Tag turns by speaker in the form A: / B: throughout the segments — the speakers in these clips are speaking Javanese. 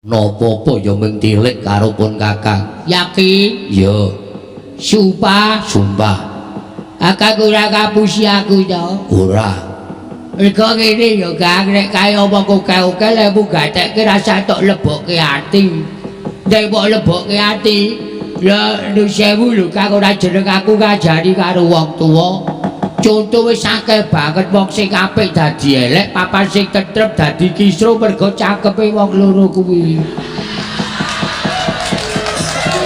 A: Napa-apa ya mung tilik karo pun Kakang.
B: Yakin?
A: Ya.
B: Sumpah?
A: Sumpah.
B: Kakang ora ngapusi aku to?
A: Ora.
B: Mergo ngene ya, Kang, nek kae omong akeh-akeh lek gatekke rasa tok lebokke ati. Nek mbok lebokke ati, lha nu sewu lho Kang, ora jeneng aku ngajari karo wong tuwa. Conto wis akeh banget wong sing apik dadi elek, papan sing tentrem dadi kisruh mergo cangkeme wong loro kuwi.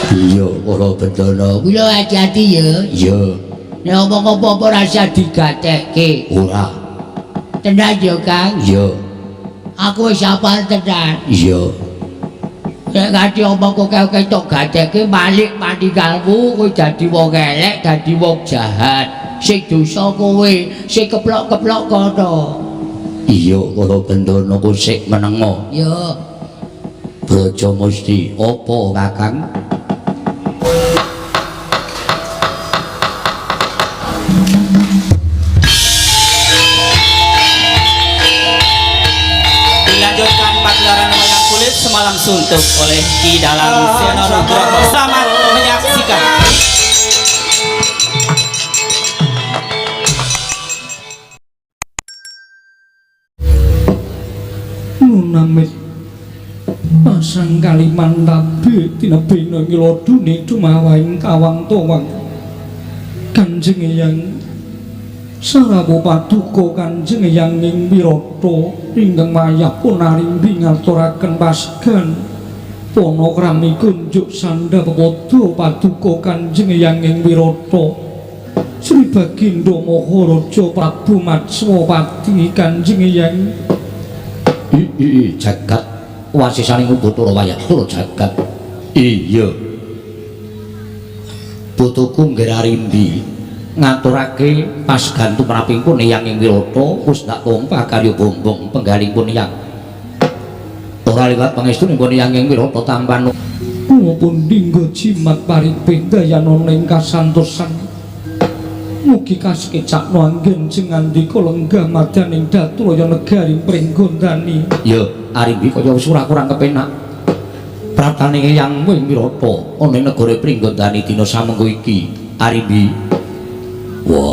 A: Iya, Kala Bendana.
B: Kula ati-ati ya.
A: Iya.
B: Nek omong apa-apa rasa digatekke.
A: Ora.
B: Tenan ya, Kang?
A: Iya.
B: Aku wis hafal tenan.
A: Iya.
B: Nek nganti omong akeh-akeh tok gatekke malik maninggalmu, kowe dadi wong elek, dadi wong jahat. Sing dosa kowe, sing keplok-keplok kono.
A: Iya, Kala Bendana ku sik menengo.
B: Ya.
A: Braja Musti, apa Kakang?
C: Dilanjutkan pagelaran wayang kulit semalam suntuk oleh Ki Dalang Seno Nugroho. Selamat menyaksikan.
D: Nunamit pasang Kalimantabe tinebina ngiladune dumawaing kawang towang Kanjeng Eyang Sarawa paduka Kanjeng Eyang ing Wirata ingkang wayah pun arimbi ngaturaken pasegan panakrami kunjuk sandha pepada paduka Kanjeng Eyang ing Wirata Sri Baginda Maharaja Prabu Matswapati Kanjeng Eyang.
A: I jagat wasisaning Upacara wayah tur jagat. Iya. Putuku Nggir Arimbi ngaturake pasegan tumrapipun Eyang ing Wirata wis tak tampa karya bombong penggalipun Eyang. Ora liwat pangestunipun Eyang ing Wirata tampan
D: kula pun dinggo jimat paripih dayanana ing kasantosan. Mugi kasekecakno anggen jengandika lenggah madyaning Datulaya negari Pringgondani.
A: Ya, Arimbi kaya wis ora kurang kepenak. Pratane Eyang ing Wirata ana ing negara Pringgondani dina samengko iki, Arimbi. Wah.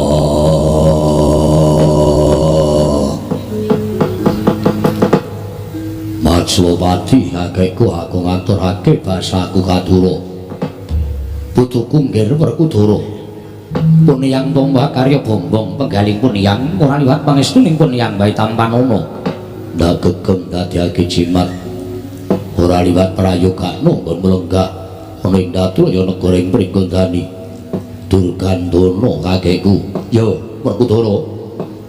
A: Matswapati kakekku aku ngaturake basaku kadura. Putuku Nggir Werkudara. Pun Eyang tampa karya bombong penggalipun Eyang ora liwat pangestunipun Eyang bae tampanana. Ndak gegem dadiake jimat. Ora liwat prayogakno nggon mlenggah ana ing Datulaya negara ing Pringgondani. Durgandana kakekku. Ya, Werkudara.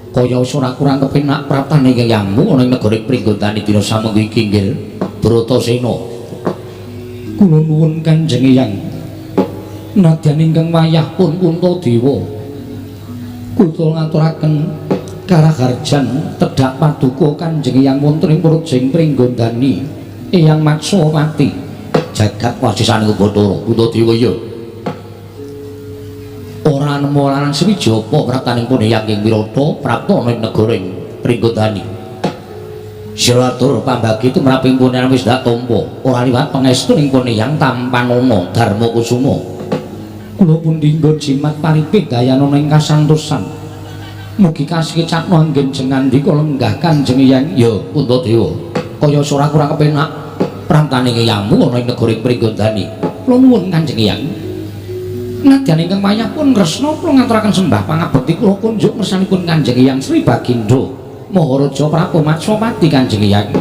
A: Kaya wis ora kurang kepenak praptane Eyangmu ana ing negara Pringgondani dina samengko iki Nggir Bratasena.
D: Kula nuwun Kanjeng Eyang. Nadyan ingkang wayah pun Puntadewa kula ngaturaken karaharjan tedhak paduka Kanjeng Eyang wonten ing Prajing Pringgondani Eyang Matswapati.
A: Jagat wasisaning Upacara Puntadewa ya. Ora nemu lanang sewiji apa praptanipun Eyang ing Wirata prapta ana ing negara ing Pringgondani. Siratur pambagi tumrapipun Eyang wis dak tampa ora liwat pangestunipun Eyang tampanana Darma Kusuma.
D: Kula pun dinggo jimat paripih dayanana ing kasantosan. Mugi kasekecakno anggen jengandika lenggah Kanjeng Eyang.
A: Ya, Puntadewa. Kaya ora kurang kepenak prantane Eyangmu ana ing negara Pringgondani.
D: Kula nuwun Kanjeng Eyang. Nadyan ingkang wayah pun Kresna kula ngaturaken sembah pangabekti kula kunjuk ngersanipun Kanjeng Eyang Sri Baginda Maharaja Prabu Matswapati Kanjeng Eyang.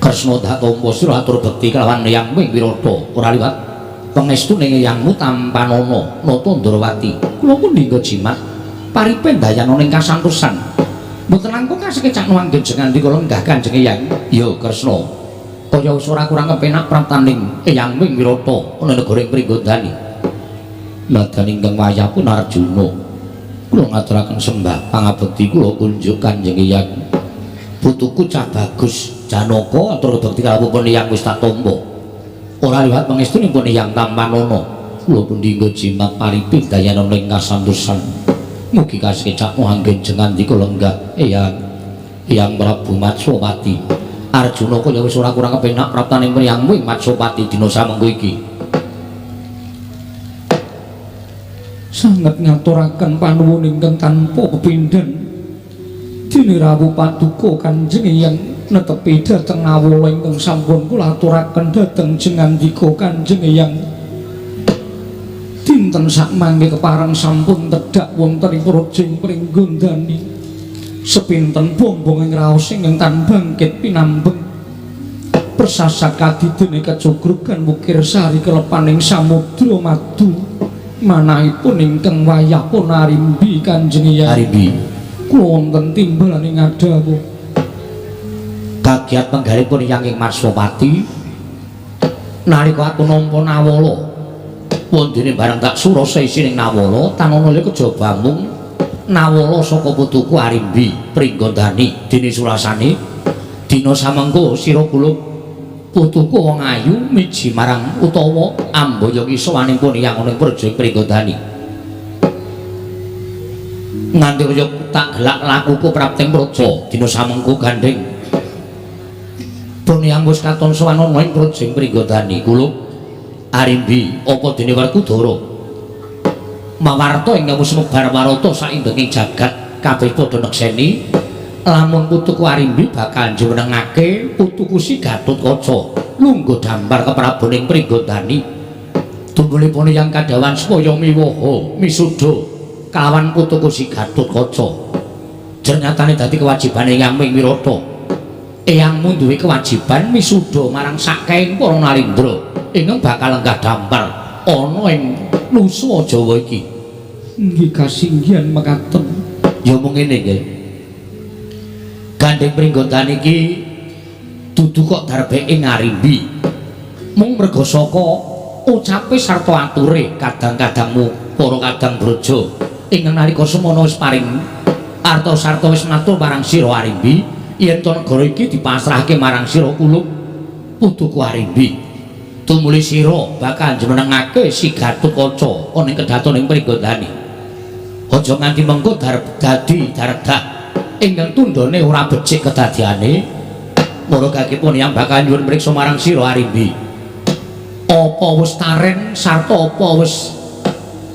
A: Kresna dak tampa sira atur bekti kelawan Eyang ing Wirata ora liwat pangestune Eyangmu tampanana Nata Ndrawati.
D: Kula pun dinggo jimat paripih dayanana ing kasantosan. Mboten langkung kasekecakno anggen jengandika lenggah Kanjeng Eyang.
A: Ya, Kresna. Kaya wis ora kurang kepenak praptaning Eyang ing Wirata ana negara ing Pringgondani. Nadyan ingkang wayah pun Arjuna kula ngaturaken sembah pangabekti kula kunjuk Kanjeng Eyang. Putuku cah bagus Janaka atur bekti kalaupun Eyang wis tak tampa. Ora liwat pangestunipun Eyang tampanana. Kula pun dinggo jimat paripih dayanana ing kasantosan. Mugi kasekecakno anggen jengandika lenggah Eyang Eyang Prabu Matswapati. Arjuna kaya wis ora kurang kepenak praptaning priyangmu ing Matsopati dina samengko iki.
D: Sanget ngaturaken panuwun ingkang tanpa pepindhan. Dene rawuh paduka Kanjeng Eyang netepi dhateng Nawala ingkang sampun kula aturaken dhateng jengandika Kanjeng Eyang. Dinten sakmangke kepareng sampun tedhak wonten ing Prajing Pringgondani. Sepinten bombong ing raos ingkang tan bangkit pinambeng. Persasat kadidene kecugrugan wukir sari kelepaning samudra madu. Manahipun ingkang wayah pun arimbi Kanjeng Eyang.
A: Arimbi.
D: Kula wonten timbalane ngadhawuh.
A: Kagiat penggalipun Eyang ing Matsopati nalika aku nampa Nawala. Wondene bareng tak surasa isining Nawala tanana le kejaba mung Nawala saka putuku Arimbi Pringgondani. Dene surasane dina samengko sira kula putuku wong ayu miji marang utawa ambaya kisawaning pun Eyang ana ing Praja Pringgondani. Nganti kaya tak gelak lakuku prapting praja dina samengko gandheng pun Eyang wis katon sowan ana ing Praja Pringgondani. Kula Arimbi apa dene Werkudara mawarta ingkang wis mebar warata saindenging jagat kabeh padha nekseni lamun putuku Arimbi bakal njumenengake putuku si Gatotkaca lungguh dampar kepraboning Pringgondani. Tumbulipun Eyang kadhawan supaya miwoha misuda kalawan putuku si Gatotkaca. Jernyatane dadi kewajibane Eyang ming Wirata. Eyangmu duwe kewajiban misuda marang saking para nalindra ingkang bakal lenggah dampar ana ing Nusa Jawa iki.
D: Nggih kasinggihan mekaten.
A: Ya mung ngene nggih. Gandheng Pringgondani iki dudu kok darbeke ngarimbi. Mung merga saka ucape sarta ature kadang-kadangmu para kadang braja ingkang nalika semana wis paring arta sarta wis matur marang sira Arimbi yen to negara iki dipasrahke marang sira kulup putuku Arimbi. Tumuli sira bakal njumenengake si Gatotkaca ana ing kedaton ing Pringgondani. Aja nganti mengko dadi dardah ingkang tundhone ora becik kedadiane. Mara gagipun Eyang bakal nyuwun mriksa marang sira Arimbi. Apa wis taren sarta apa wis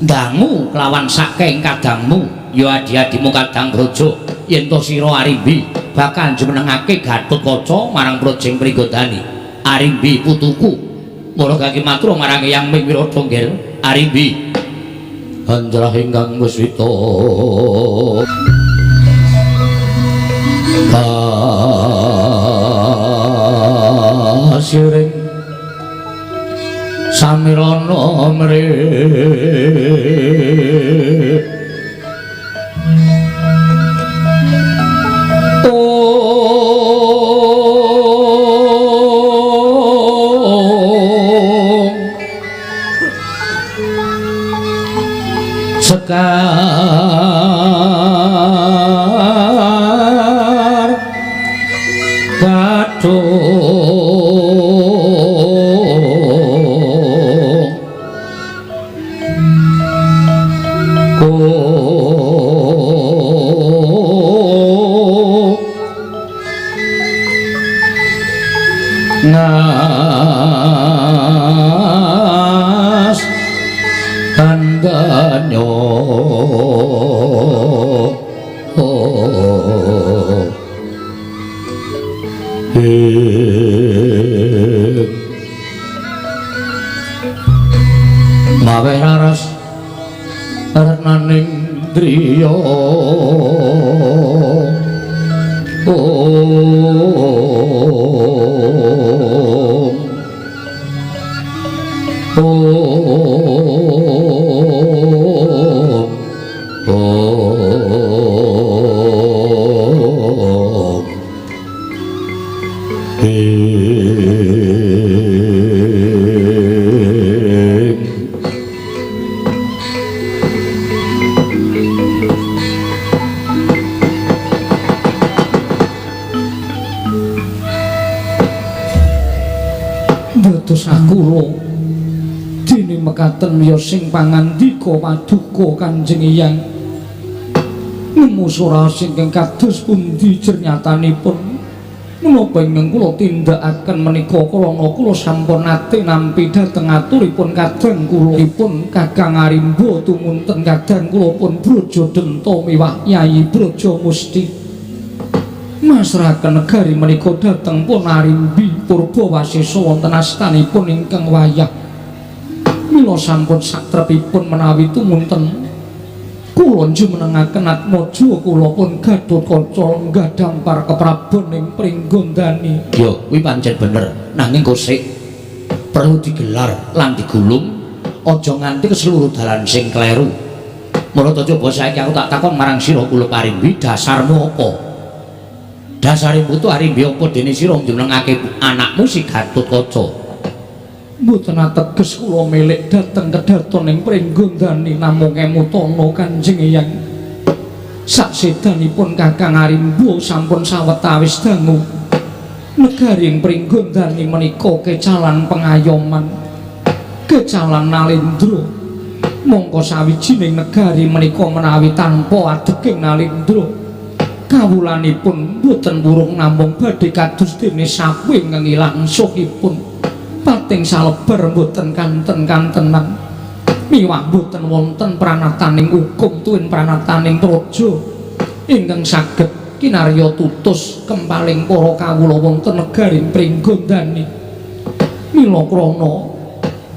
A: ndangu kelawan saking kadangmu ya adi-adimu kadang braja yen to sira Arimbi bakal njumenengake Gatotkaca marang Prajing Pringgondani. Arimbi putuku mara gagi matur marang Eyang ming Wirata nggih Arimbi. Anjrah ingkang wis wita kasiring samirana mrih sekar kadung nas kandanyo mawe raras renaning driya om om om
D: Dados akula dene mekaten ya sing pangandika paduka Kanjeng Eyang nemu suraos ingkang kados pundi jernyatanipun Menapa ingkang kula tindakaken menika krana kula sampun nate nampi dhateng aturipun kadang kula pun Kakang Arimba tumunten kadang kula pun Brajadenta miwah Yayi Brajamusti. Masrahaken negari menika dhateng pun Arimbi Purbawasesa wonten astanipun ingkang wayah. Mila sampun satrepipun menawi tumunten kula jumenengaken atmaja kula pun Gatotkaca lenggah dampar keprabon ing Pringgondani.
A: Ya, kuwi pancen bener. Nanging kosik perlu digelar lan digulung, aja nganti keseluruh dalan sing kleru. Mula ta coba saiki aku tak takon marang sira Kulup Arimbi, dasarmu apa? Dasare putu Arimbi apa dene sira njumenengake anakmu si Gatotkaca?
D: Mboten ateges kula milik dhateng kedaton ing Pringgondani, namung emutana Kanjeng Eyang. Saksedanipun Kakang Arimba sampun sawetawis dangu negari ing Pringgondani menika kecalan pengayoman, kecalan nalendra. Mongko sawijining negari menika menawi tanpa adeging nalendra, kawulanipun mboten wurung namung badhe kados dene sapu ingkang ilang suhipun. Pating salebar mboten kanten-kantenan, miwah mboten wonten pranataning hukum tuwin pranataning praja ingkang saged kinarya tutus kempaling para kawula wonten negari Pringgondani. Mila krana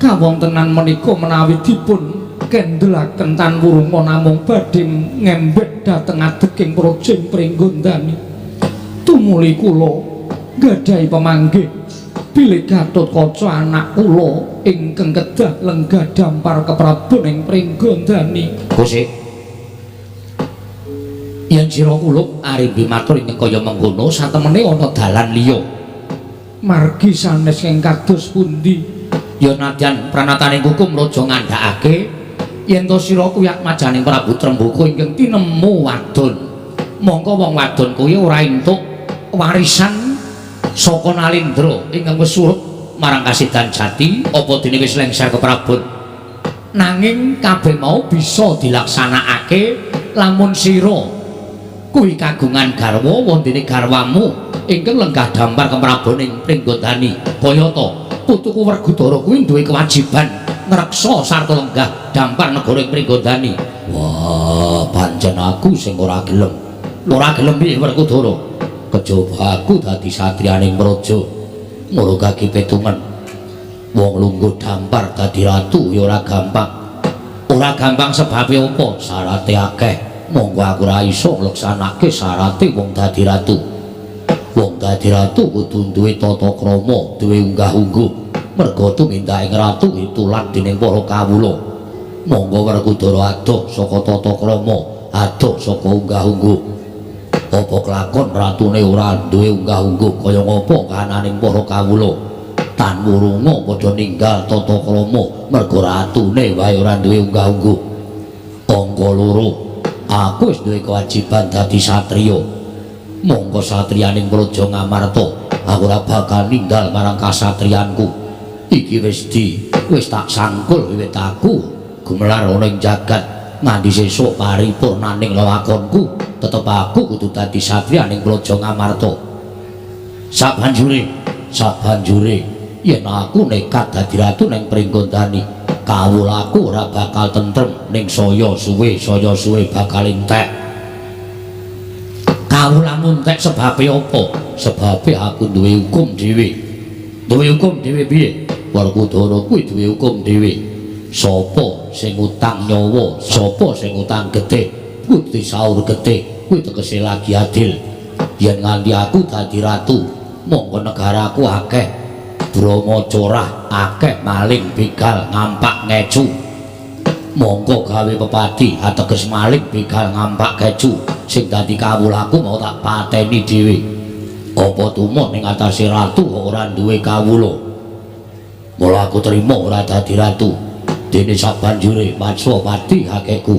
D: kawontenan menika menawi dipun kendelaken tan wurunga namung badhe ngembet dhateng adeging praja ing Pringgondani. Tumuli kula nggadahi pemanggih bilih Gatotkaca anak kula ingkang kedah lenggah dampar keprabon ing Pringgondani.
A: Kosik, yen sira Kulup Arimbi matur ingkang kaya mengkono, satemene ana dalan liya.
D: Margi sanes ing kados pundi?
A: Ya nadyan pranataning hukum raja ngandhakake yen to sira kuwi atmajaning Prabu Trembaka ingkang tinemu wadon, mongko wong wadon kuwi ora entuk warisan saka Nalendra ingkang wis surut marang kasidan jati apa dene wis lengser keprabon. Nanging kabeh mau bisa dilaksanakake lamun sira kuwi kagungan garwa wondene garwamu ingkang lenggah dampar keprabon ing Pringgondani. Kayata putuku Werkudara kuwi duwe kewajiban ngreksa sarta lenggah dampar negara ing Pringgondani. Wah, pancen aku sing ora gelem. Ora gelem piye Werkudara? Kejaba aku dadi satriyaning praja. Mula kaki petungan wong lungguh dampar dadi ratu ya ora gampang. Ora gampang sebabe apa? Syarate akeh. Monggo aku ora iso ngleksanake syarate wong dadi ratu. Wong dadi ratu kudu duwe tata krama, duwe unggah-ungguh. Merga tumindake ratu ditulat dening para kawula. Monggo Werkudara adoh saka tata krama, adoh saka unggah-ungguh. Apa kelakon ratune ora duwe unggah-ungguh kaya ngapa kananing para kawula? Tan wurunga padha ninggal tata krama merga ratune wae ora duwe unggah-ungguh. Angka loro, aku wis duwe kewajiban dadi satriya. Monggo satriyaning Praja Ngamarta, aku ora bakal ninggal marang kasatriyanku. Iki wis wis tak sangkul wiwit aku gumelar ana ing jagat nganti sesuk paripurnaning lelakonku, tetep aku kudu dadi satriyaning Praja Ngamarta. Sabanjure yen aku nekat dadi ratu ning Pringgondani, kawulaku ora bakal tentrem ning saya suwe bakal entek. Kawulamu entek sebabe apa? Sebabe aku duwe hukum dhewe. Duwe hukum dhewe piye? Werkudara kuwi duwe hukum dhewe. Sapa sing utang nyawa, sapa sing utang getih, kudu disaur getih, kuwi tegese lagi adil. Yen nganti aku dadi ratu, mongko negaraku akeh brama corah, akeh maling begal ngampak ngecu. Mongko gawe pepadi ateges maling begal ngampak kecu, sing dadi kawulaku mau tak pateni dhewe. Apa tumon ning atase ratu ora duwe kawula? Mula aku trima ora dadi ratu. Dene sabanjure Matswapati hakekku.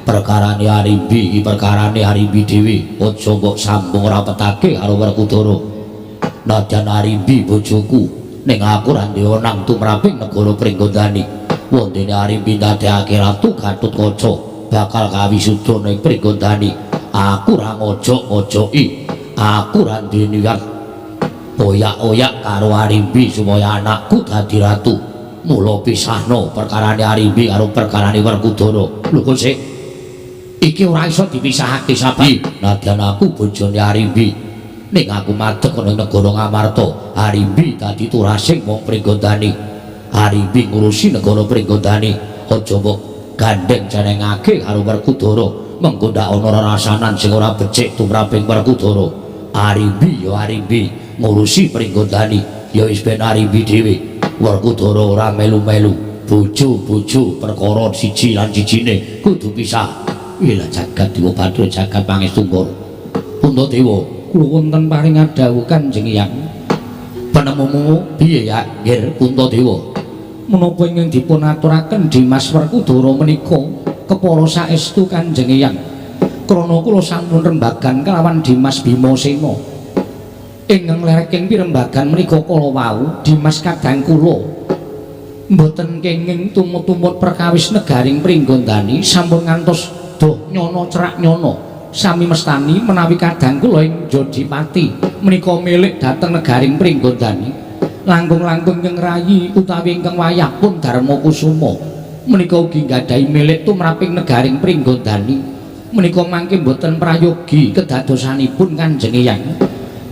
A: Perkarane Arimbi iki perkarane Arimbi dhewe, aja mbok sambung rapetake karo Werkudara. Nadyan Arimbi bojoku, ning aku ora duwe wenang tumraping negara Pringgondani. Wondene Arimbi ndadekake ratu Gatotkaca bakal kawisuda ning Pringgondani. Aku ora ngojok-ojoki, aku ora duwe niat Oyak-oyak karo Arimbi supaya anakku dadi ratu. Mula pisahno perkarane Arimbi karo perkarane Werkudara. Lho kok sik iki ora iso dipisahake sabi. Nadyan aku bojone Arimbi, ning aku madeg ana ing negara Ngamarta. Arimbi dadi turasing wong Pringgondani. Arimbi ngurusi negara Pringgondani. Aja mbok gandeng cenengake karo Werkudara. Mengko ndak ana rerasanan sing ora becik tumraping Werkudara. Arimbi ya Arimbi ngurusi Pringgondani, ya wis ben Arimbi dhewe. Werkudara ora melu-melu. Bojo-bojo perkara siji lan sijine kudu pisah. Wila jagat dewa Bathara jagat pangestu Ngara. Puntadewa,
D: Kula wonten paring dawuh Kanjeng Hyang.
A: Penemumu piye ya, Nggir Puntadewa?
D: Menapa ingkang dipun aturaken Dimas Werkudara menika kepara saestu Kanjeng Hyang. Krana kula sampun rembagan kelawan Dimas Bimasena. Ingkang lereking pirembagan menika kala wau Dimas kadang kula mboten kenging tumut-tumut perkawis negaring Pringgondani sampun ngantos doh nyono cerak nyono sami mestani menawi kadang kula ing Jodipati menika milik dhateng negaring Pringgondani langkung-langkung ingkang rayi utawi ingkang wayah pun Darma Kusuma menika ugi nggadahi milik tumraping negaring Pringgondani menika mangke mboten prayogi kedadosanipun Kanjeng Hyang.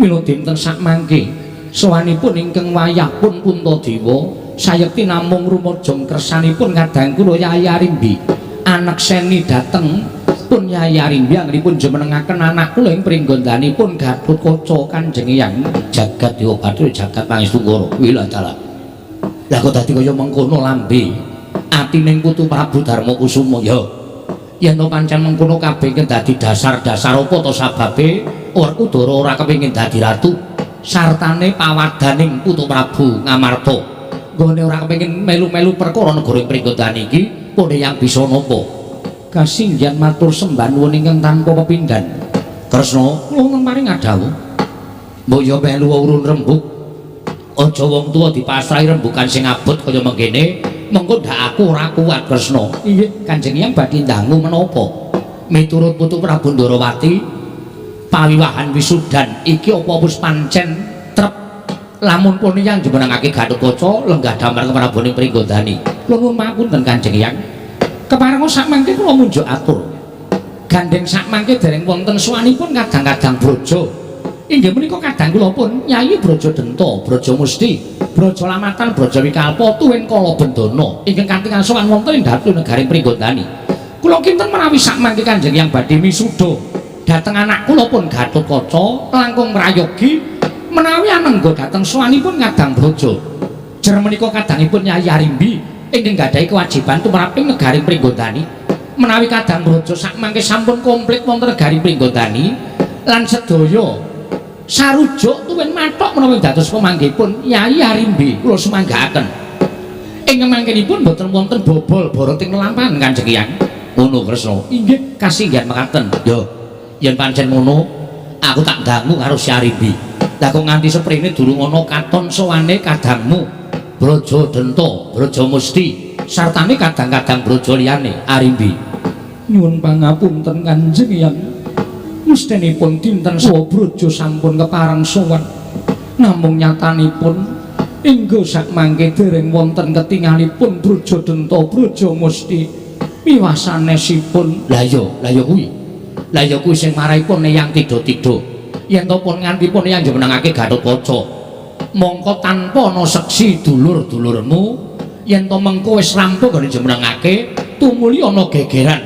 D: Mila dinten sakmangke sowanipun ingkang wayah pun Puntadewa sayekti namung rumajang kersanipun kadang kula Yayi Arimbi anekseni dhateng pun Yayi Arimbi anggenipun jumenengaken anak kula ing Pringgondani pun Gatotkaca Kanjeng Hyang.
A: Jagat Dewa Bathara jagat pangestu Ngara. Wila dalah. Lah kok dadi kaya mengkono lambe atining putu Prabu Darma Kusuma ya. Yen to pancen mengkono kabeh dadi dasar-dasar apa to sababe Werkudara ora kepengin dadi ratu sartane pawadaning putu Prabu Ngamarta. Nggone ora kepengin melu-melu perkara negara Pringgondani iki pun yang bisa napa.
D: Kasinggihan matur sembah nuwun ingkang tanpa pepindhan.
A: Kresna,
D: kula wonten paring dawuh.
A: Mbok ya melu urun rembug. Aja wong tuwa dipasrahi rembugan sing abot kaya mengkene, mengko ndak aku ora kuat Kresna.
D: Inggih,
A: Kanjeng Hyang badhe ndangu menapa? Miturut putu Prabu Ndarawati, pawiwahan wisudan iki apa wis pancen trep lamun pun yang jumenengake Gatotkaca lenggah damar keprabuning Pringgondani.
D: Kula nuwun pangapunten Kanjeng Hyang. Keparenga sakmangke kula munjuk atur. Gandeng sakmangke dereng wonten sowanipun kadang-kadang brojo. Inggih menika kadang kula pun Nyai Braja Denta, Braja Musti, Braja Lamatan, Braja Wikalpa, tuwin Kala Bendana ingkang katingal sowan wonten ing dhateng negaring Pringgondani. Kula kinten menawi sakmangke Kanjeng Hyang badhe misuda dhateng anak kula pun Gatotkaca langkung prayogi menawi anengga dhateng sowanipun kadang brojo. Jer menika kadangipun Nyai Arimbi ingkang nggadahi kewajiban tumraping negaring Pringgondani. Menawi kadang brojo sakmangke sampun komplit wonten negaring Pringgondani lan sedaya sarujuk tuwin mathok menawi dados pemanggihipun Nyai Arimbi kula sumanggaaken. Ing mangkenipun boten wonten bobol boroting lelampahan Kanjeng Hyang.
A: Ngono Kresna.
D: Inggih,
A: kasinggihan mekaten. Yo, yen pancen ngono aku tak dangu karo si Arimbi. Lah kok nganti seprene durung ana katon sowane kadangmu Braja Denta, Braja Musti, sartane kadang-kadang braja liyane Arimbi.
D: Nyuwun pangapunten Kanjeng Hyang. Mestinipun dinten saha braja sampun kepareng sowan. Namung nyatanipun inggo sakmangke dereng wonten ketingalipun Braja Denta, Braja Musti miwah sanesipun.
A: Lah iya, lah iya kuwi. Lah iya kuwi sing marahi pun Eyang tidha-tidha. Yen to pun nganti pun Eyang jumenengake Gatotkaca. Mongko tanpa ana seksi dulur-dulurmu, yen to mengko wis rampung gone jumenengake, tumuli ana gegeran.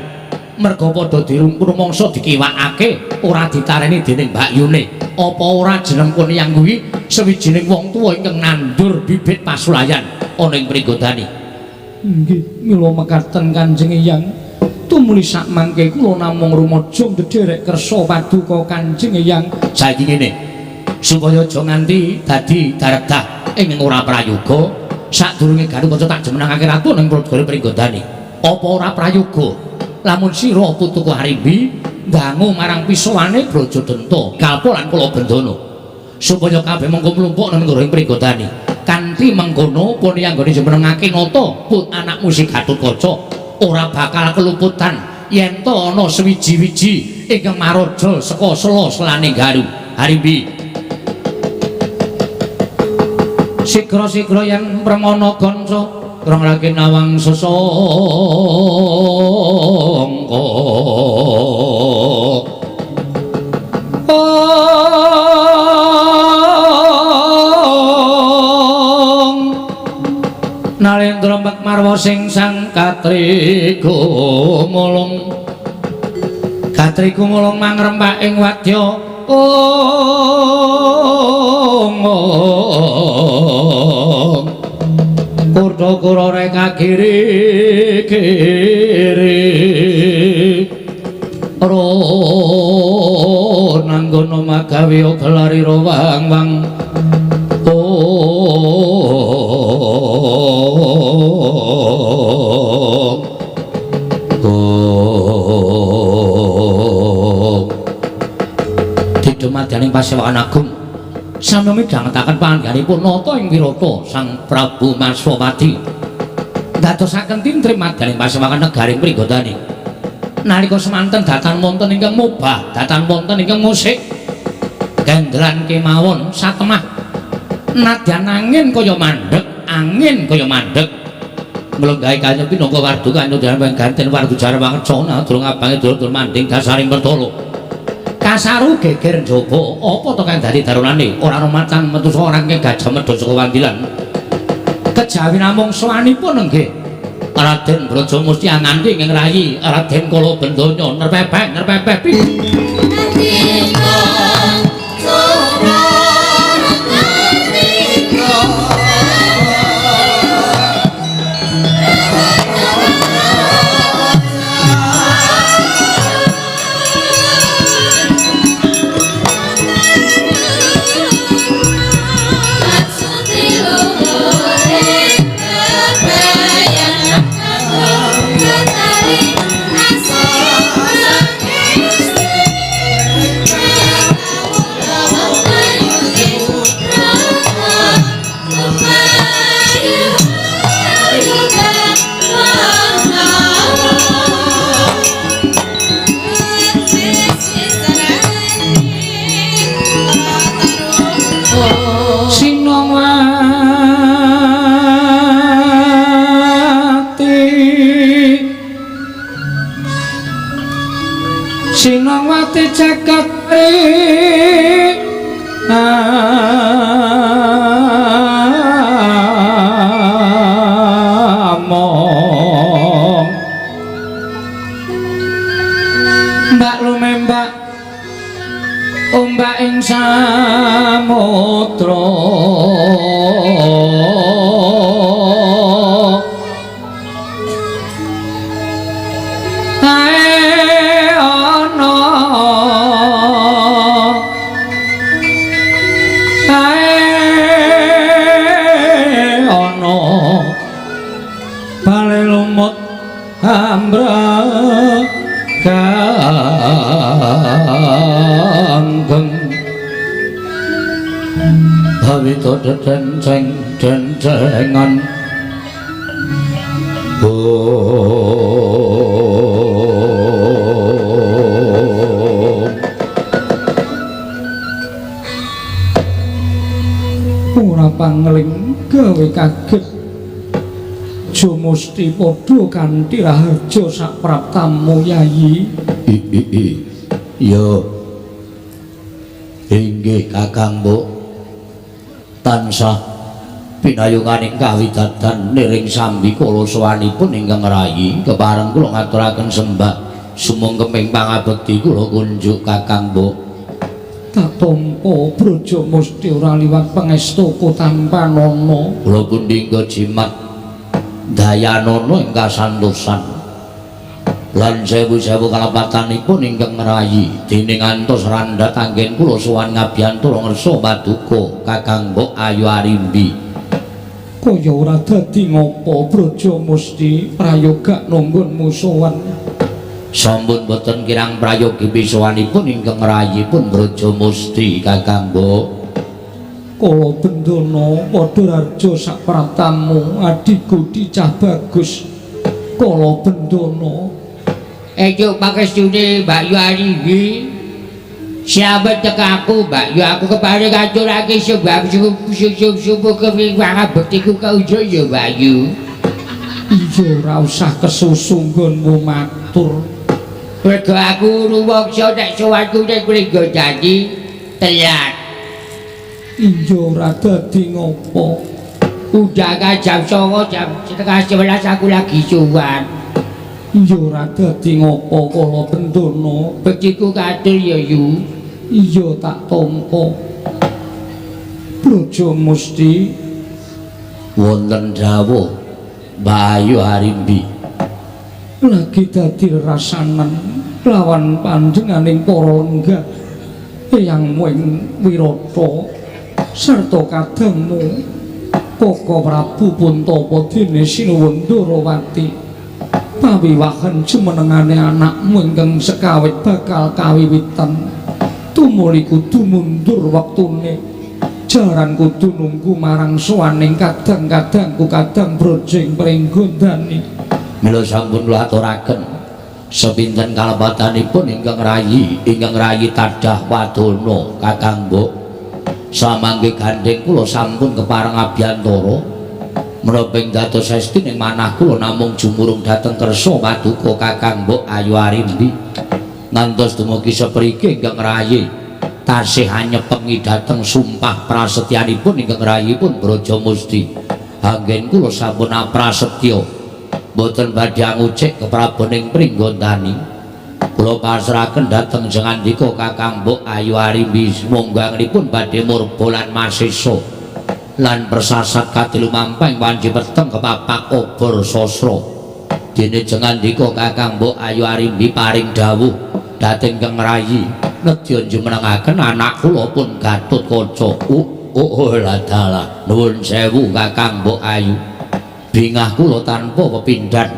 A: Merga padha dirumangsa dikiwakake, ora ditareni dening mbakyune. Apa ora jeneng pun Eyang kuwi sawijining wong tuwa ingkang nandur bibit pasulayan ana ing Pringgondani.
D: Inggih, mila mekaten Kanjeng Hyang. Tumuli sakmangke kula namung rumaja ndederek kersa paduka Kanjeng Hyang.
A: Saiki ngene, supaya aja nganti dadi daredah ing ora prayoga, sadurunge Gatotkaca tak jumenengake ratu ning Negara Pringgondani. Apa ora prayoga lamun sira putuku Arimbi ndangu marang pisowane Braja Denta, Kalpa lan Kala Bendana, supaya kabeh mengko mlumpuk nang negara Pringgondani. Kanthi mengkono pun anggone jumenengake nata put anakmu si Gatotkaca ora bakal keluputan yen to ana sewiji-wiji ingkang maraja saka sela-selane Garu. Arimbi. Sigra-sigra yen premana kanca rong lagi nawang sesangka. Nalendra Marwa sing sang katrigumulung katrigumulung mangrempak ing wadya ong kurda-kura reka kiri kiri ro nanggono magawe gelari ro wang wang Didumadyaning pasewakan agung sami midhangetaken panganggenipun nata ing wirata Sang Prabu Maswapati ndadosaken tintrim madyaning pasewakan negaring Pringgodani. Nalika semanten datan wonten ingkang mobah, datan wonten ingkang musik gendran kemawon satemah nadyan angin kaya mandheg, angin kaya mandheg mlenggahi kanya pinangka wardu kanya dalan ganten wardu jarwa ngercana durung abange dulur manding dasaring pertolo kasaru geger njaba apa to kang dadi darunane ora ana matang metu saka rangking gajah medha saka wandilan kejawi namung sowanipun nggih Raden Brajamusti anganti ing rayi Raden Kalabendana nerpepeh nerpepeh Sinongwati jagat among mbak lumembak ombak ing samudra ambrakanggeng bawita dedenceng dencengan
D: ora pangling gawe kaget Jomusti padha kanthi raharja sapraptamu Yayi.
A: Yo. Inggih Kakang Mbok. Tansah pinayunganing kawidadan niring sambi kala sowanipun ingkang rayi kepareng kula ngaturaken sembah sumungkeming pangabekti kula kunjuk Kakang Mbok.
D: Tak tampa Brajamusti ora liwat pangestaka tanpa nana.
A: Kula pundi jimat dayanana ing kasantosan lan sewu-sewu kalepatanipun ingkang ngrayi dening ngantos randhat anggen kula sowan ngabiyantara ngersa paduka Kakang Mbok Ayu Arimbi.
D: Kaya ora dadi ngapa Brajamusti prayoga nanggonmu sowan.
A: Sampun boten kirang prayogi pisowanipun ingkang ngrayipun Brajamusti Kakang Mbok.
D: Kalabendana padha raja sapraptamu adhiku dicah bagus Kalabendana
B: ejuk pangestune Mbak Yu Arimbi Slamet tekaku, Mbak. Ya aku keparing ngaturake sebab subuh kewiwangan bektiku kaujuk ya, Mbak Yu.
D: Iya, ora usah kesusu nggonmu matur.
B: Mergo aku rumangsa nek sowanku ning Pringgondani telat.
D: Iya, ora dadi ngopo.
B: Undangan jam 09.00, jam 10.30 aku lagi sowan.
D: Iya, ora dadi ngopo kala bendana.
B: Bektiku katur ya, Yu.
D: Iya, tak tampa. Braja Musti
A: wonten dawuh Mbak Ayu Arimbi.
D: Lagi dadi rasanen lawan panjenenganing para lenggah eyangmu ing Wirata sarta kadangmu Koko Prabu Puntapa dene Sinuwun Ndarawati pawiwahan jumenengane anakmu ingkang sekawit bakal kawiwitan tumuli kudu mundur wektune jaran kudu nunggu marang sowaning kadang-kadangku kadang brojing Pringgondani.
A: Mila sampun kula aturaken sepinten kalepatanipun ingkang rayi tadah wadana Kakang Mbok. Samangke gandheng kula sampun kepareng abiyantara menapa ing dados esti ning manah kula namung jumurung dhateng kersa paduka Kakang Mbok Ayu Arimbi. Ngantos dumugi sepriki ingkang rayi tasih anyepengi dhateng sumpah prasetyanipun ingkang rayipun Braja Musti. Anggen kula sampun aprasetya mboten badhe angucik kepraboning Pringgondani. Kula pasrahaken dhateng jengandika Kakang Mbok Ayu Arimbi monggo anggenipun badhe murba lan masesa lan persasat katilumampah ing wanci peteng kepapak obor sasra. Dene jengandika Kakang Mbok Ayu Arimbi paring dawuh dhateng Kang Rayi nedya jumenengaken anak kula pun Gatotkaca. Oh ladalah nuwun sewu Kakang Mbok Ayu. Bingah kula tanpa pepindhan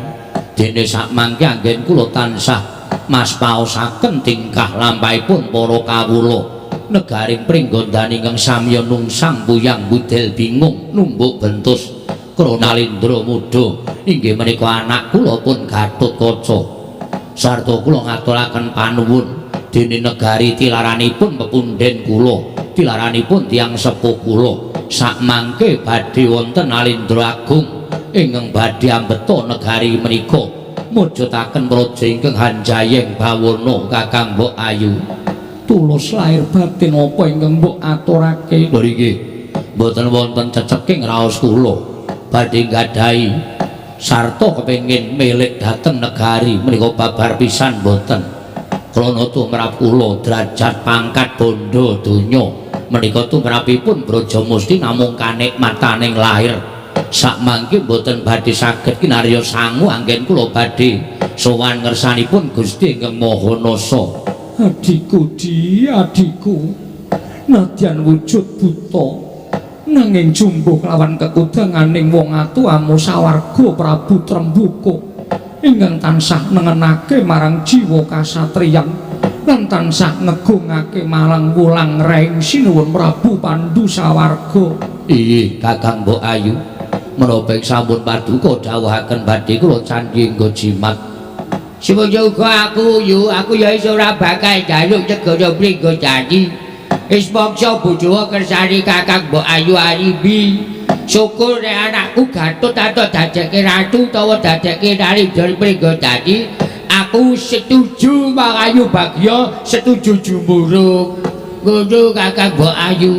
A: dene sakmangke anggen kula tansah mas paosaken tingkah lampahipun para kawula negaring Pringgondani ingkang samya nungsang puyang budel bingung numbuk bentus Kronalindra muda inggih menika anak kula pun Gatotkaca. Sarta kula ngaturaken panuwun dene negari tilaranipun pepundhen kula, tilaranipun tiyang sepuh kula sakmangke badhe wonten Alindra Agung ingkang badhe ambeta negari menika mujudaken praja ingkang hanjayeng bawana Kakang Mbok Ayu.
D: Tulus lahir batin apa ingkang mbok aturake?
A: Mriki mboten wonten ceceking raos kula badhe nggadahi sarta kepengin milik dhateng negari menika babar pisan mboten. Krana tumrap kula derajat pangkat bondo donya menika tumrapipun Braja Musti namung kanikmataning lahir. Sakmangke mboten badhe saged kinarya sangu anggen kula badhe sowan ngersanipun Gusti ingkang Maha Nasa.
D: Adhiku di adhiku nadyan wujud buta nanging jumbuh kelawan kekudanganing wong atuamu sawarga Prabu Trembuka ingkang tansah nengenake marang jiwa kasatriyan lan tansah ngegungake marang wulang reng sinuwun Prabu Pandu sawarga.
A: Inggih Kakang Mbok Ayu, menapa sampun paduka dawuhaken badhe kula candhi nggo jimat.
B: Semoga uga aku yu, aku ya iso ora bakal njaluk negara Pringgondani. Wis mangsa bojowa kersane Kakang Mbok Ayu Arimbi. Syukur nek anakku Gatot atau dadekke ratu utawa dadekke Nalindra Pringgondani, aku setuju Mangayu Bagya, setuju jumurung. Ngono Kakang Mbok Ayu.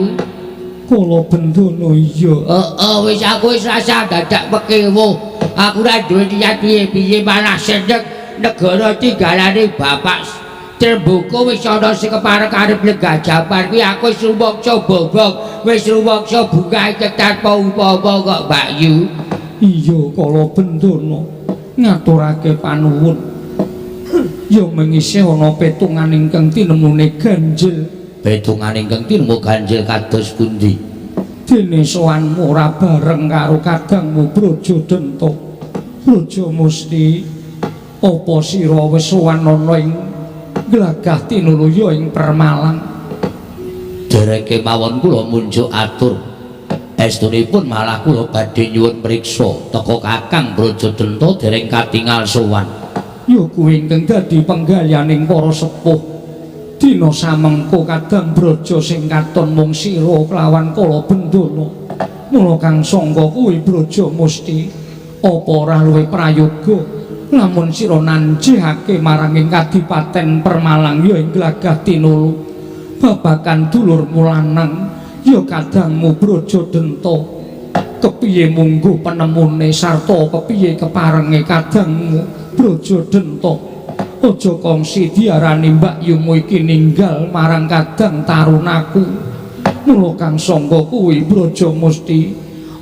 D: Kala bendana iya.
B: Heeh, wis aku wis rasa dadak pekewuh. Aku ora duwe niat piye-piye malah seneng negara tinggalane bapak Trembuka wis ana sing kepareng arep lenggah jaman kuwi aku wis rumangsa bobong, wis rumangsa bunga tanpa upama kok Mbak Yu.
D: Iya kala bendana ngaturake panuwun. Ya mengisih ana petungan ingkang tinemune ganjil.
A: Petungan ingkang tinemu ganjil kados pundi?
D: Dene sowanmu ora bareng karo kadangmu Braja Denta. Braja Musti, apa sira wis sowan ana ing glagah tinuluya ing Permalang?
A: Dereke mawon kula munjuk atur. Estunipun malah kula badhe nyuwun priksa teka Kakang Braja Denta dereng katingal sowan.
D: Ya kuwi ingkang dadi penggalyaning para sepuh. Dina samengko kadang Braja sing katon mung sira kelawan Kala Bendana. Mula kang sangka kuwi Braja Musti apa ora luwih prayoga lamun sira nanjihake marang ing Kadipaten Permalang ya ing Glagah Tinulu babakan dulurmu lanang ya kadangmu Braja Denta. Kepiye mungguh penemune sarta kepiye keparenge kadangmu Braja Denta? Aja kongsi diarani mbakyumu iki ninggal marang kadang tarunaku. Mula kang sangka kuwi Braja Musti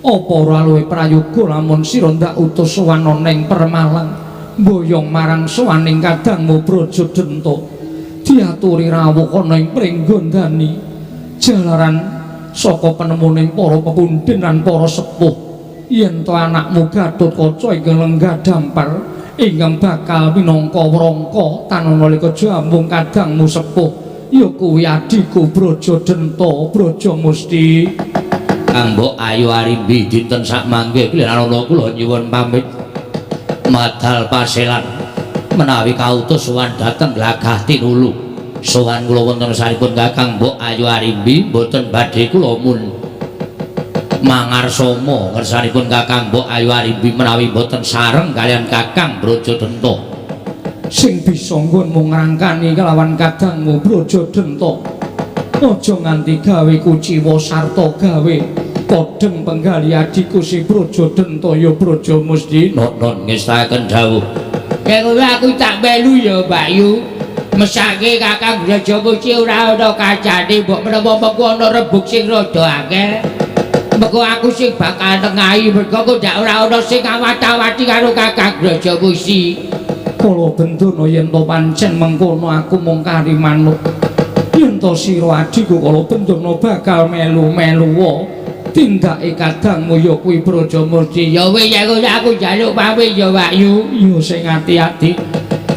D: apa ora luwih prayoga lamun sira ndak utus sowan ning Permalang mboyong marang sowaning kadangmu Braja Denta diaturi rawuh ana ing Pringgondani jalaran saka penemuning para pepundhen lan para sepuh yen to anakmu Gatotkaca ingkang lenggah dampar ingkang bakal minangka wrangka tanana lika jambung kadangmu sepuh ya kuwi adhiku Braja Denta Braja Musti.
A: Kang Mbok Ayu Arimbi dinten sakmangke kliranana kula nyuwun pamit madal paselan menawi kautus sowan dhateng Glagah Tinulu. Sowan kula wonten saripun Kakang Mbok Ayu Arimbi mboten badhe kula mun mangarsama ngersanipun Kakang Mbok Ayu Arimbi menawi mboten sareng kalian Kakang Braja Denta.
D: Sing bisa nggonmu ngrangkani kelawan kadangmu Braja Denta aja nganti gawe kuciwa sarta gawe podheng penggali adhiku si Braja Denta ya Braja Musti.
A: Nuwun ngestaken dawuh.
B: Nek ora aku tak melu ya Mbakyu. Mesake Kakang Braja Musti ora ana kacane mbok menawa mengko ana rebug sing rada akeh. Mengko aku sing bakal nengahi mergo kok ndak ora ana sing awat-awati karo Kakang Braja Musti.
D: Kala Bendana yen to pancen mengkono aku mung kari manuk. Yen to sira adhiku Kala Bendana bakal melu-meluwa tindake kadangmu ya kuwi Braja Musti.
B: Ya wis yen ngono aku njaluk pamit ya Mbakyu.
D: Ya sing ati-ati.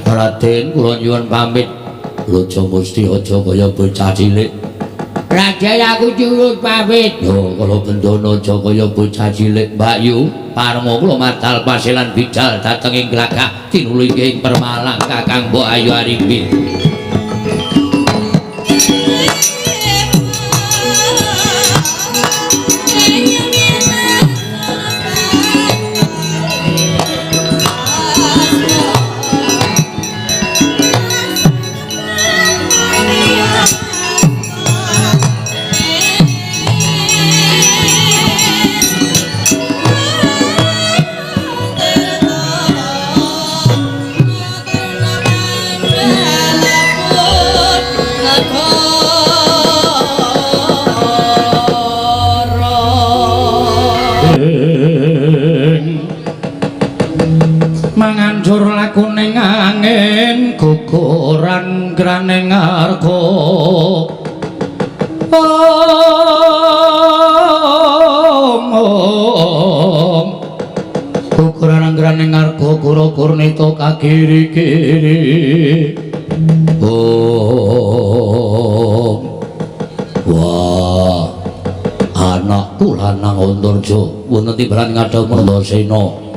A: Raden kula nyuwun pamit. Braja Musti aja kaya bocah cilik.
B: Raden aku nyuwun pamit.
A: Yo Kala Bendana aja kaya bocah cilik Mbakyu. Parma kula madal paselan bidal dhateng ing Glagah Tinulu ing Permalang Kakang Mbok Ayu Arimbi.
D: Manganjur lakuning angin guguran graning arga om om
A: guguran graning arga gura-gurnita kagiri-giri om. Wah, anakku lanang Antarja wonten timbalan ngadhep Antasena.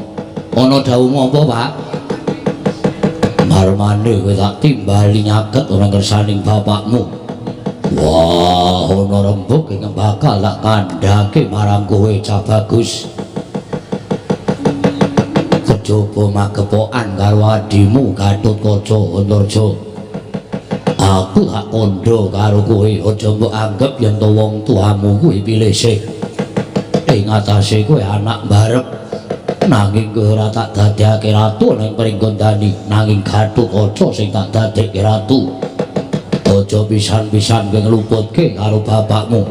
A: Ana dawuhmu apa, Pak? Marmane kowe tak timbali nyaget ora ngersaning bapakmu. Wah, ana rembug ingkang bakal tak kandhake marang kowe cah bagus. Kejaba magepokan karo adhimu Gatotkaca Antarja. Aku tak kandha karo kowe, aja mbok anggep yen to wong tuamu kuwi pilih. Ing atase kowe anak mbarep. Nanging kowe ora tak dadekake ratu ning Pringgondani, nanging Gatotkaca sing tak dadekke ratu. Aja pisan-pisan kowe ngluputke karo bapakmu.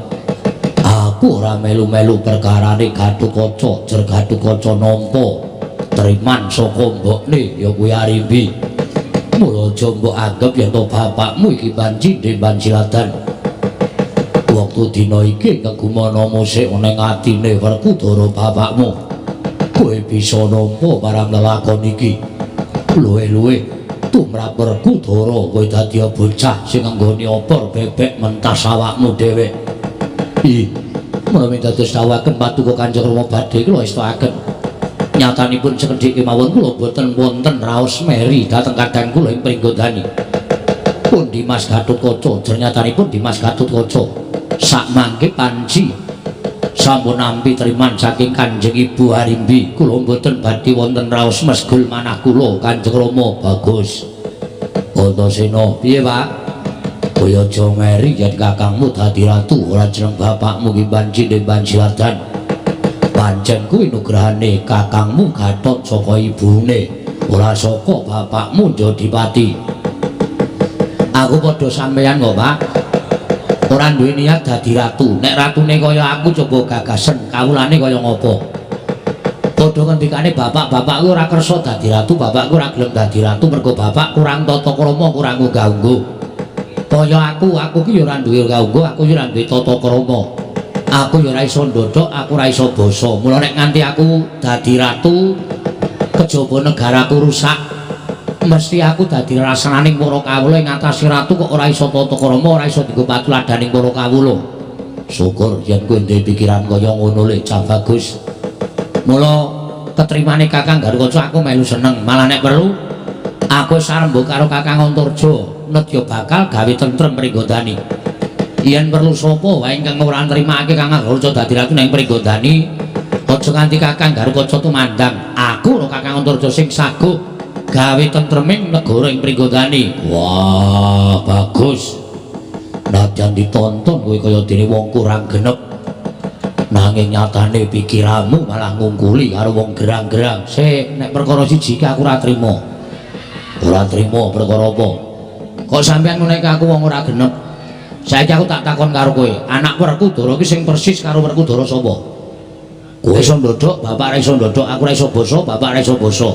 A: Aku ora melu-melu perkarane Gatotkaca, jer Gatotkaca nampa triman saka mbokne ya kuwi Arimbi. Mula aja mbok anggep yen to bapakmu iki banci banjiladan. Wektu dina iki kegumana musik ning atine Werkudara bapakmu. Kowe bisa nampa marang lelakon iki. Luwih-luwih tumrap Werkudara kowe dadi bocah sing nggone opor bebek mentas awakmu dhewe. Ih, menawi dados dawuhaken paduka Kanjeng Rama badhe kula estoaken. Nyatanipun sekedhik kemawon kula boten wonten raos meri dhateng kadang kula ing Pringgondani. Pundi Dimas Gatotkaca. Jernyatanipun Dimas Gatotkaca sakmangke panji sampun nampi triman saking Kanjeng Ibu Harimbi. Kula mboten badhe wonten raos mesgul manah kula Kanjeng Rama. Bagus. Antasena, piye Pak? Kowe aja meri yen kakangmu dadi ratu ora jeneng bapakmu ki Panji Panjiwardan. Pancen kuwi nugrahane kakangmu Gatot saka ibune, ora saka bapakmu Jodipati. Aku padha sampeyan kok, Pak. Ora duwe niat dadi ratu. Nek ratune kaya aku coba gagasen, kawulane kaya ngopo. Padha ngendikane bapak-bapakku ora kersa dadi ratu, bapakku ora gelem dadi ratu mergo bapak kurang tata krama, kurang unggah-ungguh. Kaya aku, aku ki ya ora duwe unggah-ungguh, aku ya ora duwe tata krama. Aku ya ora iso ndodhok, aku ora iso basa. Mula nek nganti aku dadi ratu, kejaba negaraku rusak, mesti aku dadi rasananing para kawula ing ngatasi ratu kok ora iso tata krama, ora iso dienggo patuladaning para kawula. Syukur yen kowe duwe pikiran kaya ngono le, Cah Bagus. Mula ketrimane Kakang Garukaca aku melu seneng. Malah nek perlu aku wis arembug karo Kakang Antarja, nedya bakal gawe tentrem Pringgondani. Yen perlu sapa wae ingkang ora nrimake Kakang Garukaca dadi ratu ning Pringgondani, aja nganti Kakang Garukaca tumandang. Aku ora Kakang Antarja sing saguh gawe tentreming negara ing Pringgondani. Wah, bagus. Nadyan ditonton kowe kaya dene wong kurang genep. Nanging nyatane pikiranmu malah ngungkuli karo wong gerang-gerang. Sik, nek perkara siji iki aku ora trima. Ora trima perkara apa? Kok sampeyan ngene aku wong ora genep? Saiki aku tak takon karo kowe, anak Werkudara iki sing persis karo Werkudara sapa? Kowe iso ndodhok, bapak ora iso ndodhok, aku ora iso basa, bapak ora iso basa.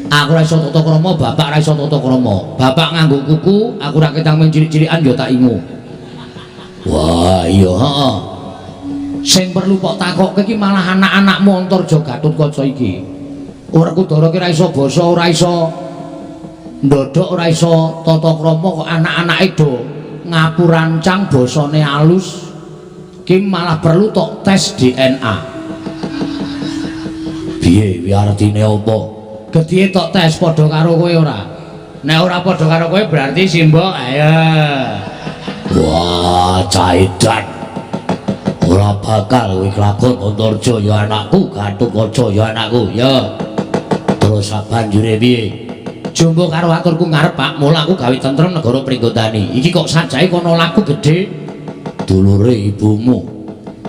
A: Aku ora iso tata krama, bapak ora iso tata krama. Bapak nganggo kuku, aku ora ketang men cilik-cilikan ya tak ingu. Wah, iya, heeh. Sing perlu kok takokke iki malah anak-anakmu Antarja Gatotkaca iki. Werkudara ki ora iso basa, ora iso ndodhok, ora iso tata krama kok anak-anake do ngapurancang basane alus. Ki malah perlu tok tes DNA. Piye wi artine apa? Gedhe tok tes padha karo kowe ora? Nek ora padha karo kowe berarti simbok ayo. Wah, caidan. Ora bakal kowe kelakon Antarja ya anakku, Gatotkaca ya anakku. Ya. Terus sabanjure piye? Jumbo karo aturku ngarep Pak, mula aku gawe tentrem negara Pringgondani. Iki kok sajake kono laku gedhe. Dulure ibumu,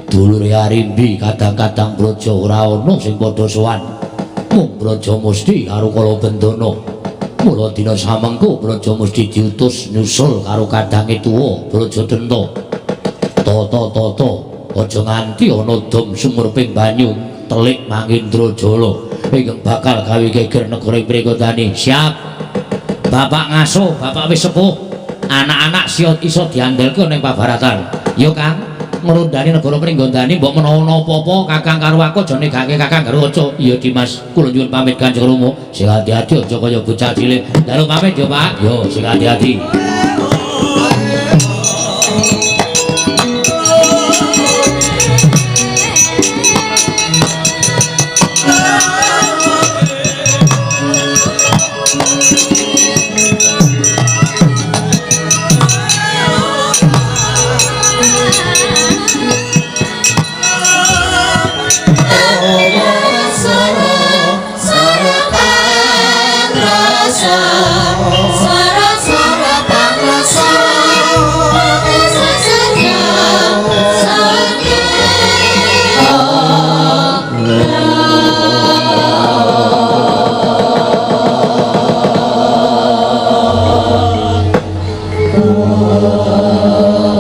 A: dulure Arimbi kadang-kadang brojo ora ana sing padha sowan. Mung Braja Musti karo Kalabendana. Mula dina samengko Braja Musti diutus nyusul karo kadange tuwa Braja Denta. Tata-tata aja nganti ana dom sumurping banyu telik Mangindrajala ingkang bakal gawe geger negara Pringgondani. Siap. Bapak ngaso, bapak wis sepuh. Anak-anak iso diandelke ning pabaratan. Yo Kang, ngrondani negara Pringgondani mbok menawa ana apa-apa Kakang karo aku aja negake Kakang Garukaca. Iya Dimas, kula nyuwun pamit Kanjeng Rama. Sing ati-ati aja kaya bocah cilik. Dalu pamit yo Pak. Yo sing ati-ati.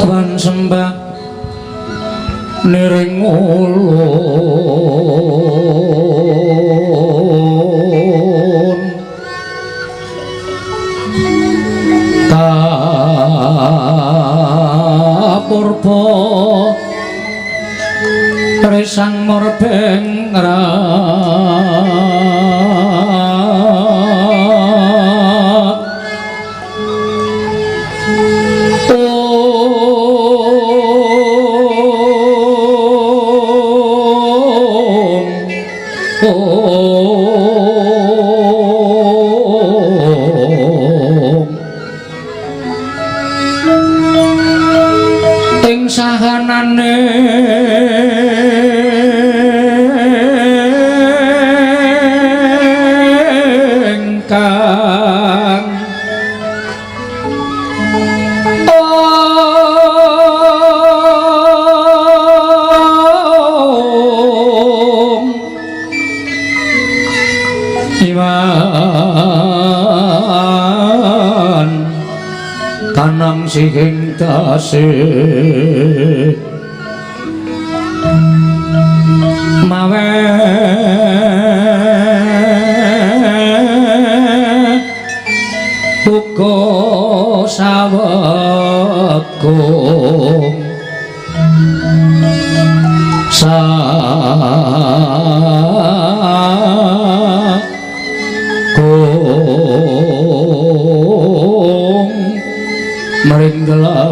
D: Tuan sembah niring ulun kapurba resang murbeng Kang Om Iwan kanang sihing dase mawe uga sawekung sakung meringgelan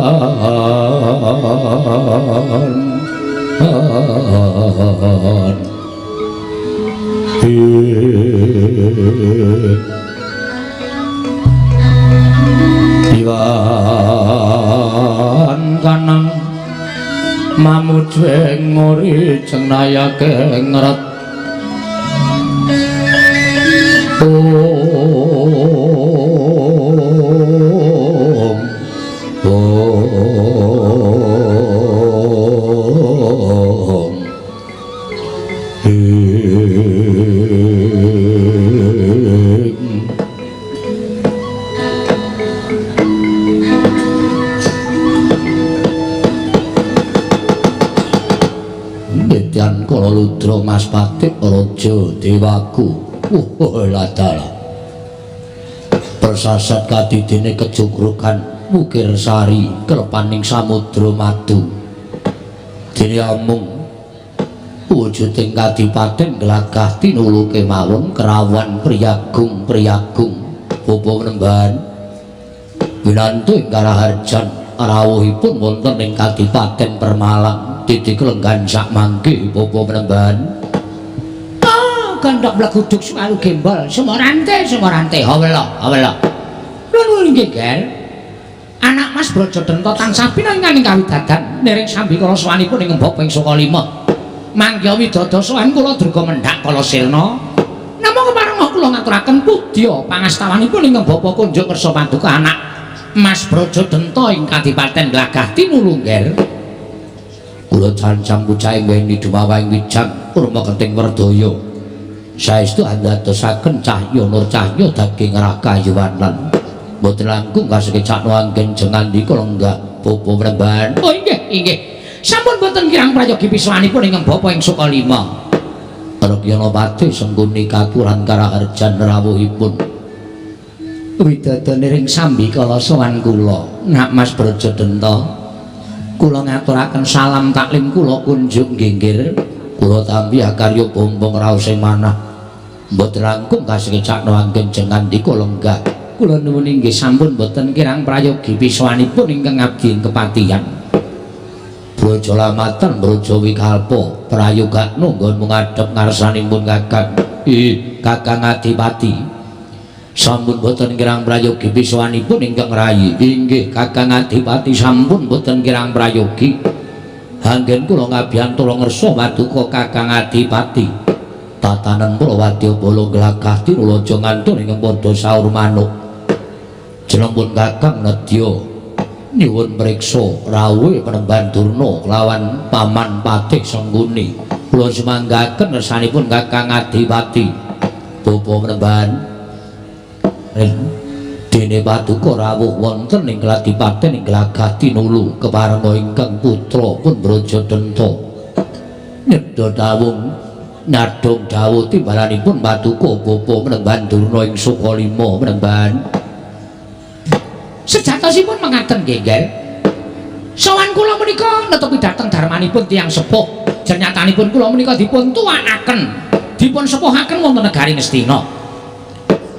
D: Iwan kanang mamujeng ngori jenayake ngret Om Om Nityan kala ludra Mas Patih Raja Dewaku. Ladala. Persasat kadidene kejogrugan Wukir Sari kelepaning samudra madu. Dene amung wujuding kadipaten glagah tinulu kemawon kerawan priyagung priyagung bapa penembahan winantu ing karaharjan rawuhipun wonten ing kadipaten Permalang titik lenggan sak mangke bapa penembahan.
B: Ah, gandhak mleguduk suwalu gembol semorante semorante hawela hawela. Nuwun nggih, Gel. Anak Mas Brajadenta tansah pinanganing kawidadan niring sambikala sowanipun ing Bapa ing Sukalima. Mangya widada sowan kula durga mendhak kala sirna. Namung kepareng kula ngaturaken pudya pangastawanipun ingkang Bapa kunjuk kersa paduka anak Mas Brajadenta ing Kadipaten Glagah tinulu, Gel.
A: Kula cancang pucahing weni dumawahing wijang kurma kenting werdaya. Saestu andadosaken cahya nur cahya daging rakayuwanan. Mboten langkung kasekecakno anggen jengandika lenggah bapa penembahan.
B: Oh inggih, inggih. Sampun boten kirang prayogi piswanipun ingkang Bapa ing Sukalima.
A: Rakyana Patih Sengkuni katuran karaharjan rawuhipun.
B: Widada niring sambikala sowan kula, Nak Mas Brajadenta. Kula ngaturaken salam taklim kula kunjuk nggih.
A: Kula tampi akarya bombong raos ing manah. Mboten langkung kasekecakno anggen jengandika lenggah.
B: Kula nuwun inggih sampun boten kirang prayogi piswanipun ingkang abdi ing kepatihan.
A: Braja lamatan Braja Wikalpa prayogakno nggonmu ngadhep ngarsanipun Kakang. Kakang Adipati. Sampun boten kirang prayogi piswanipun ingkang rayi. Inggih Kakang Adipati sampun boten kirang prayogi. Anggen kula ngabiyantara ngersa paduka Kakang Adipati. Tatanan kula wadyabala glagah tinulaja ngantun ingkang padha saur manuk. Jenengipun Kakang nedya nyuwun mriksa rawuhe Panembahan Durna kelawan Paman Patih Sengkuni. Kula sumanggaken ngersanipun Kakang Adipati. Bapa Panembahan dene paduka rawuh wonten ing Kadipaten ing Glagah tinulu keparenga ingkang putra pun Brajadenta. Nyedha dawung nyadong dawuh timbalanipun paduka Bapa Panembahan Durna ing Sukalima Panembahan.
B: Sejatosipun mengaten nggih, Gel. Sowan kula menika netepi dhateng darmanipun tiyang sepuh. Jernyatanipun kula menika dipun tuwakaken, dipun sepuhaken wonten negari Ngastina.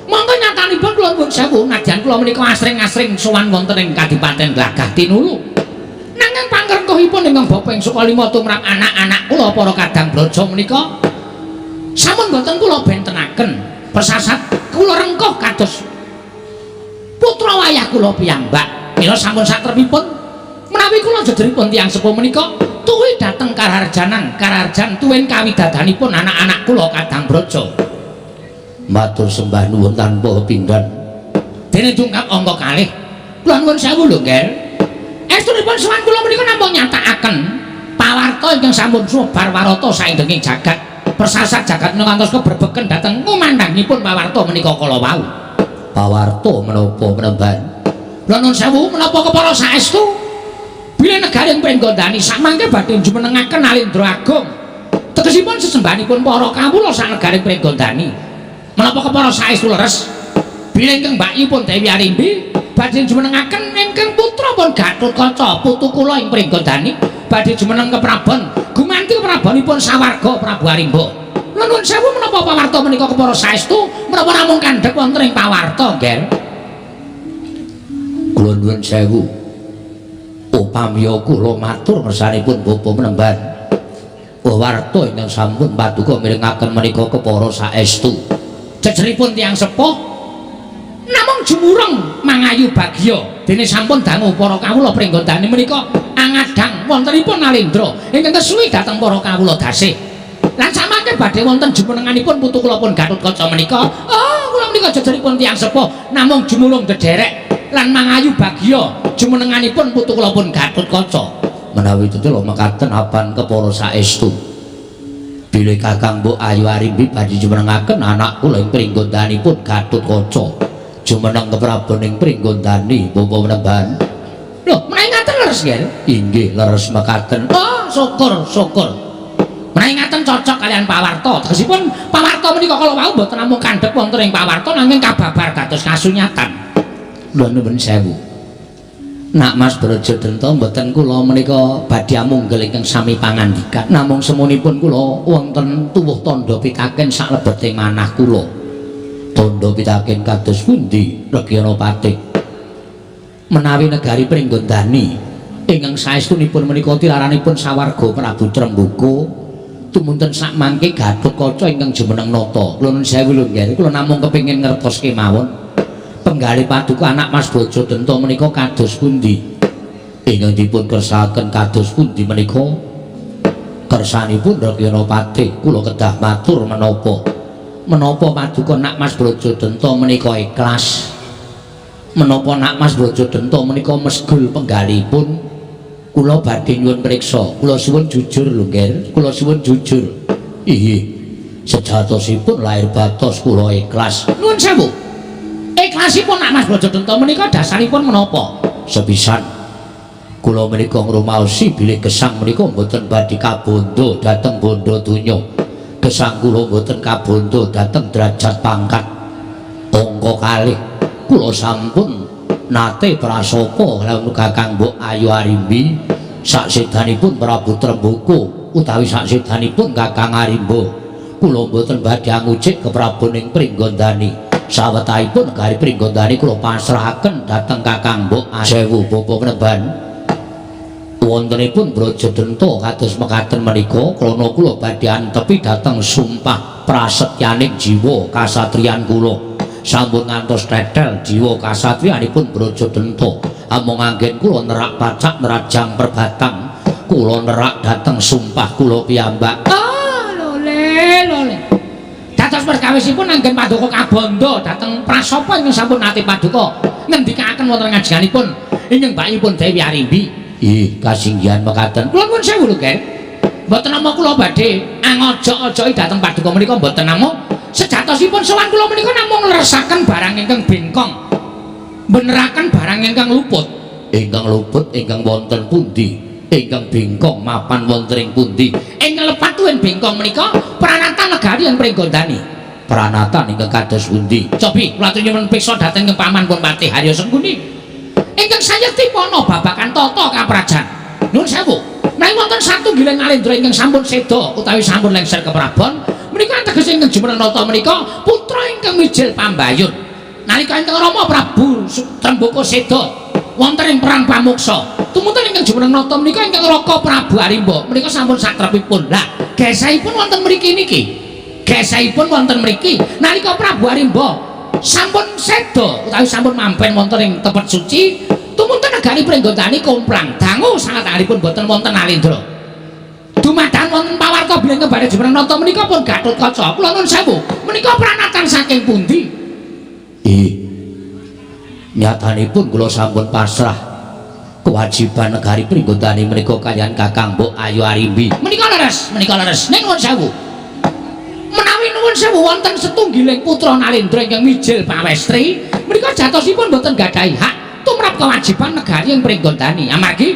B: Monggo nyatanipun kula nuwun sewu nadyan kula menika asring-asring sowan wonten ing Kadipaten Glagah tinulu. Nanging pangrengkuhipun ingkang Bapa ing Sukalima tumrap anak-anak kula para kadang braja menika sampun boten kula bentenaken. Persasat kula rengkuh kados putra wayah kula piyambak. Mila sampun satrepipun menawi kula jederipun tiyang sepuh menika tuwi dhateng karaharjanan karaharjan tuwin kawidadanipun anak-anak kula kadang braja.
A: Matur sembah nuwun tanpa pepindhan.
B: Dene dungkap angka kalih. Kula nuwun sewu lho, Ngger. Estunipun sowan kula menika namung nyatakaken pawarta ingkang sampun sumebar warata saindenging jagat. Persasat jagat menika ngantos kebrebeken dhateng ngumandhangipun pawarta menika kala wau.
A: Pawarta menapa menemban?
B: Kula nuwun sewu menapa kepara saestu bilih negaring Pringgondani samangke badhe jumenengaken Alendra Agung. Tegesipun sesembahanipun para kawula sak negaring Pringgondani. Menapa kepara saestu leres bilih ingkang mbakyipun Dewi Arimbi badhe jumenengaken ingkang putra pun Gatotkaca putu kula ing Pringgondani badhe jumeneng keprabon gumanti keprabonipun sawarga Prabu Arimba. Kula nuwun sewu menapa pawarta menika kepara saestu menapa namung kandhek wonten ing pawarta, Ngger?
A: Kula nuwun sewu. Upamiya kula matur ngersanipun Bapak menemban. Pawarta ingkang sampun paduka mirengaken menika kepara saestu.
B: Jejeripun tiyang sepuh namung jumureng mangayu bagya dene sampun dangu para kawula Pringgondani menika angadang wontenipun Alendra ingkang kesuwi dhateng para kawula dasih. Lan samangke badhe wonten jumenenganipun putu kula pun Gatotkaca menika. Oh, kula menika jejeripun tiyang sepuh namung jumulung dederek lan mangayu bagya jumenenganipun putu kula pun Gatotkaca.
A: Menawi tetela mekaten apan kepara saestu. Bilih Kakang Mbok Ayu Arimbi badhe jumenengaken anak kula ing Pringgondanipun Gatotkaca. Jumeneng keprabon ing Pringgondani Bapak menemban.
B: Lho, menawi ngaten leres nggih?
A: Inggih, leres mekaten.
B: Oh, syukur, syukur. Menawi ngaten cocok kalian pawarta. Tegesipun pawarta menika kala wau mboten namung kandhek wonten ing pawarta nanging kababar dados kasunyatan.
A: Kula nuwun sewu. Nak Mas Brajadenta mboten kula menika badhe amunggel ingkang sami pangandikan. Namung semunipun kula wonten tuwuh tandha pitaken saklebeting manah kula. Tandha pitaken kados pundi Regyana Patih? Menawi negari Pringgondani ingkang saestunipun menika tilaranipun sawarga Prabu Tremboko tumunten sakmangke Gatotkaca ingkang jumeneng nata. Kula nuwun sewu lho nggih, kula namung kepengin ngertos kemawon. Penggalih paduka anak Mas Brajadenta menika kados pundi? Ingkang dipun kersakaken kados pundi menika? Kersanipun Regyana Patih kula kedah matur menapa? Menapa paduka nak Mas Brajadenta menika ikhlas? Menapa nak Mas Brajadenta menika mesgul penggalihipun? Kula badhe nyuwun priksa. Kula suwun jujur lho, Ngger. Kula suwun jujur. Inggih. Sejatosipun lahir batos kula ikhlas.
B: Nuwun sewu. Ikhlasipun nak Mas Brajadenta menika dasaripun menapa?
A: Sepisan kula menika ngrumaosi bilih gesang menika mboten badhe kabondo dhateng bondo donya. Gesang kula mboten kabondo dhateng derajat pangkat. Angka kalih kula sampun nate prasapa kalawan Kakang Mbok Ayu Arimbi saksedanipun Prabu Tremboko utawi saksedanipun Kakang Arimba. Kula mboten badhe angucik keprabon ing Pringgondani. Sawetahipun negari Pringgondani kula pasrahaken dhateng Kakang Mbok Sewu Bapak Menemban. Wontenipun Brajadenta kados mekaten menika krana kula badhe antepi dhateng sumpah prasetyaning jiwa kasatriyan kula. Sampun ngantos tetel jiwa kasatriyanipun Brajadenta. Amung anggen kula nerak pacak nerajang perbatang, kula nerak dhateng sumpah kula piyambak.
B: Oh, lole lole. Dados perkawisipun anggen paduka kabondo dhateng prasapa ingkang sampun nate paduka ngendikaaken wonten ngajenganipun ingkang mbakipun Dewi Arimbi.
A: Ih, kasinggihan mekaten.
B: Kula nuwun sewu lho, Ger. Mboten namung kula badhe angojok-ojoki dhateng paduka menika mboten namung sejatosipun sowan kula menika namung ngleresaken barang ingkang bengkong. Beneraken barang ingkang luput.
A: Ingkang luput ingkang wonten pundi? Ingkang bengkong mapan wonten ing pundi?
B: Ingkang lepat tuwin bengkong menika pranatan negari ing Pringgondani.
A: Pranatan ingkang kados pundi?
B: Cobi kula nyuwun priksa dhateng ing paman pun Patih Haryo Sengkuni. Ingkang sayekti pana babagan tata kaprajan. Nuwun sewu. Menawi wonten satunggiling alendra ingkang sampun seda utawi sampun lengser keprabon, menika ateges ingkang jumeneng nata menika putra ingkang mijil pambayun. Nalika ingkang Rama Prabu Tremboko seda wonten ing perang pamuksa, tumunten ingkang jumeneng nata menika ingkang Raka Prabu Arimba menika sampun satrepipun. Lah, gesehipun wonten mriki niki. Gesehipun wonten mriki nalika Prabu Arimba sampun seda utawi sampun mampen wonten ing tempat suci, tumunten negari Pringgondani komplang dangu sanget anggenipun boten wonten alendra. Dumadhan wonten pawarta bilih badhe jumeneng nata menika pun Gatotkaca. Kula nuwun sewu, menika pranatan
A: Pranaratan saking pundi? Nyatanipun kula sampun pasrah kewajiban negari Pringgondani menika kaliyan Kakang Mbok Ayu Arimbi. Menika leres, menika leres. Ning nuwun sewu. Menawi nuwun sewu wonten setunggiling putra Nalendra ingkang mijil pawestri, menika jatosipun boten gadahi hak tumrap kewajiban negari ing Pringgondani. Amargi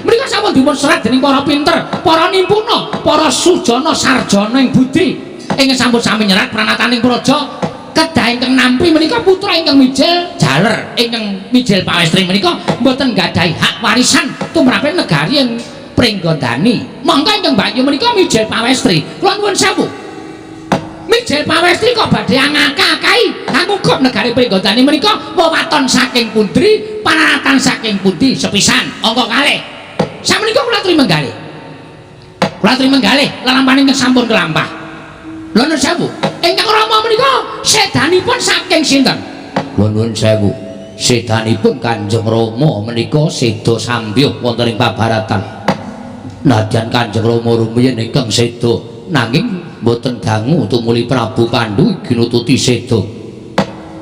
A: menika sampun dipun serat dening para pinter, para nimpuna, para sujana sarjana ing budi ingkang sampun sami nyerat pranataning praja kedah ingkang nampi menika putra ingkang mijil jaler ingkang mijil pawestri menika mboten gadahi hak warisan tumrape negari ing Pringgondani. Monggo ingkang mbakyu menika mijil pawestri. Kula nuwun sewu. Mijil pawestri kok badhe angaka-akai angukup negari Pringgondani menika wewaton saking pundi, panaratan saking pundi sepisan angka kalih. Sakmenika kula aturi menggalih. Kula aturi menggalih lelampahan ingkang sampun kelampah. Lha nuwun sewu, ingkang rama menika sedanipun saking sinten? Lha nuwun sewu, sedanipun Kanjeng Rama menika seda sambyuh wonten ing pabaratan. Nadyan Kanjeng Rama rumiyin ingkang seda, nanging mboten dangu tumuli Prabu Pandu ginututi seda.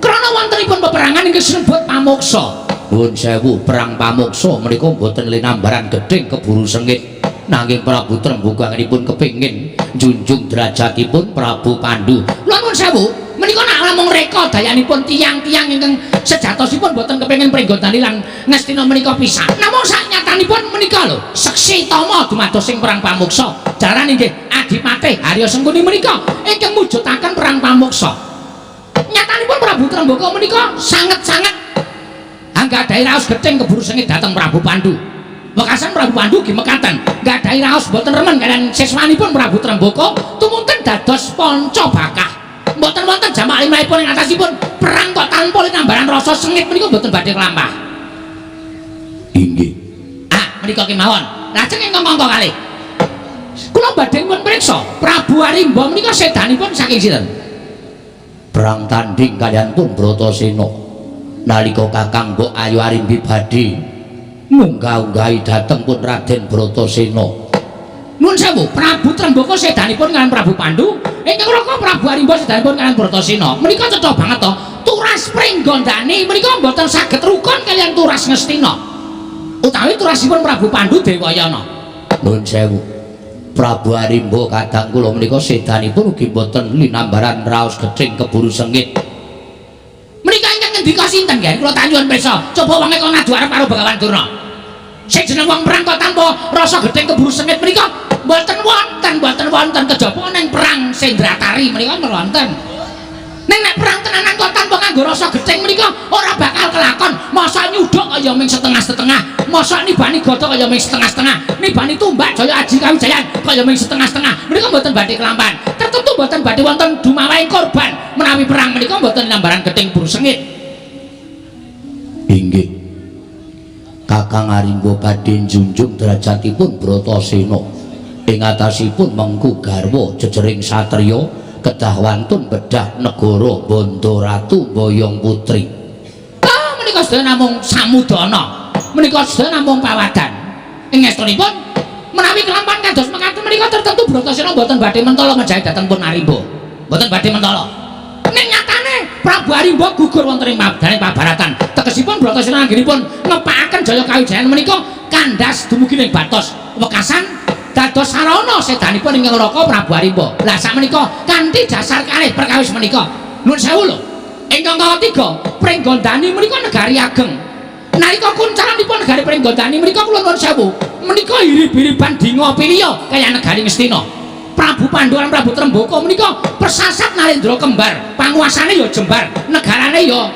A: Krana wontenipun peperangan ingkang sinebut Pamoksa. Nuwun sewu, perang Pamoksa menika mboten linambaran gedhing keburu sengit. Nanging Prabu Trembaka anggenipun kepingin njunjung derajatipun Prabu Pandu. Lha nuwun sewu, menika nak namung reka dayanipun tiyang-tiyang ingkang sejatosipun boten kepengin Pringgondani lan Ngastina menika pisan. Namung saknyatanipun menika lho, seksi tama dumados ing perang Pamoksa. Jalaran inggih Adipati Harya Sengkuni menika ingkang mujudaken perang Pamoksa. Nyatanipun Prabu Trembaka menika sanget-sanget anggadhahi raos gething keburu sengit dhateng Prabu Pandu. Wekasan Prabu Pandu ugi mekaten nggadahi raos boten remen kaliyan siswanipun Prabu Trembaka tumunten dados panca bakah. Mboten wonten jamak limrahipun ing atasipun perang kok tanpa linambaran rasa sengit menika mboten badhe kelampah. Inggih. Ah, menika kemawon. Lajeng ingkang angka kalih. Kula badhe nyuwun priksa, Prabu Arimba menika sedanipun saking sinten? Perang tanding kaliyan pun Bratasena. Nalika Kakang Mbok Ayu Arimbi badhe munggah-unggahi dhateng pun Raden Bratasena. Nuwun sewu, Prabu Trembaka sedanipun kaliyan Prabu Pandu, ingkang raka Prabu Arimba sedanipun kaliyan Bratasena. Menika cetha banget to. Turas Pringgondani menika mboten saged rukun kaliyan Turas Ngastina. Utawi turasipun Prabu Pandu Dewayana. Nuwun sewu. Prabu Arimba kadang kula menika sedanipun ugi mboten linambaran raos gething keburu sengit. Menika ingkang ngendika sinten nggih? Kula tak nyuwun pirsa. Coba wonge kok ngadu arep karo Begawan Durna. Sing jeneng wong perang kok tanpa rasa gething keburu sengit menika mboten wonten, mboten wonten kejaba ning perang Sendratari menika wonten. Ning nek perang tenanan kok tanpa nganggo rasa gething menika ora bakal kelakon. Mosok nyuduk kaya ming setengah-setengah, mosok nibani gada kaya ming setengah-setengah, nibani tumbak Jaya Aji Kawijayan kaya ming setengah-setengah. Menika mboten badhe kelampahan. Tertentu mboten badhe wonten dumawahing korban menawi perang menika mboten lambaran gething buru sengit. Inggih. Kakang Arimba badhe njunjung derajatipun Bratasena. Ing atasipun mengku garwa jejering satriya kedah wantun bedah negara Bandha Ratu Boyong Putri. Ah, menika sedaya namung samudana. Menika sedaya namung pawadan. Ing estunipun menawi kelampahan kados mekaten menika tertentu Bratasena mboten badhe mentala ngejahi dhateng pun Arimba. Mboten badhe mentala. Ning nyatane Prabu Arimba gugur wonten ing mabdaning pabaratan. Tegesipun Bratasena anggenipun ngepakaken Jaya Kawijayan menika kandhas dumugi ing batos wekasan dados sarana sedanipun ingkang raka Prabu Arimba. Lah sakmenika kanthi dasar kalih perkawis menika. Nuwun sewu lho. Ingkang katiga, Pringgondani menika negari ageng. Nalika kuncaranipun negari Pringgondani menika kula nuwun sewu, menika irib-iriban dinga piliya kaya negari Ngastina. Prabu Pandu lan Prabu Trembaka menika persasat Narendra kembar, panguasane ya jembar, negarane ya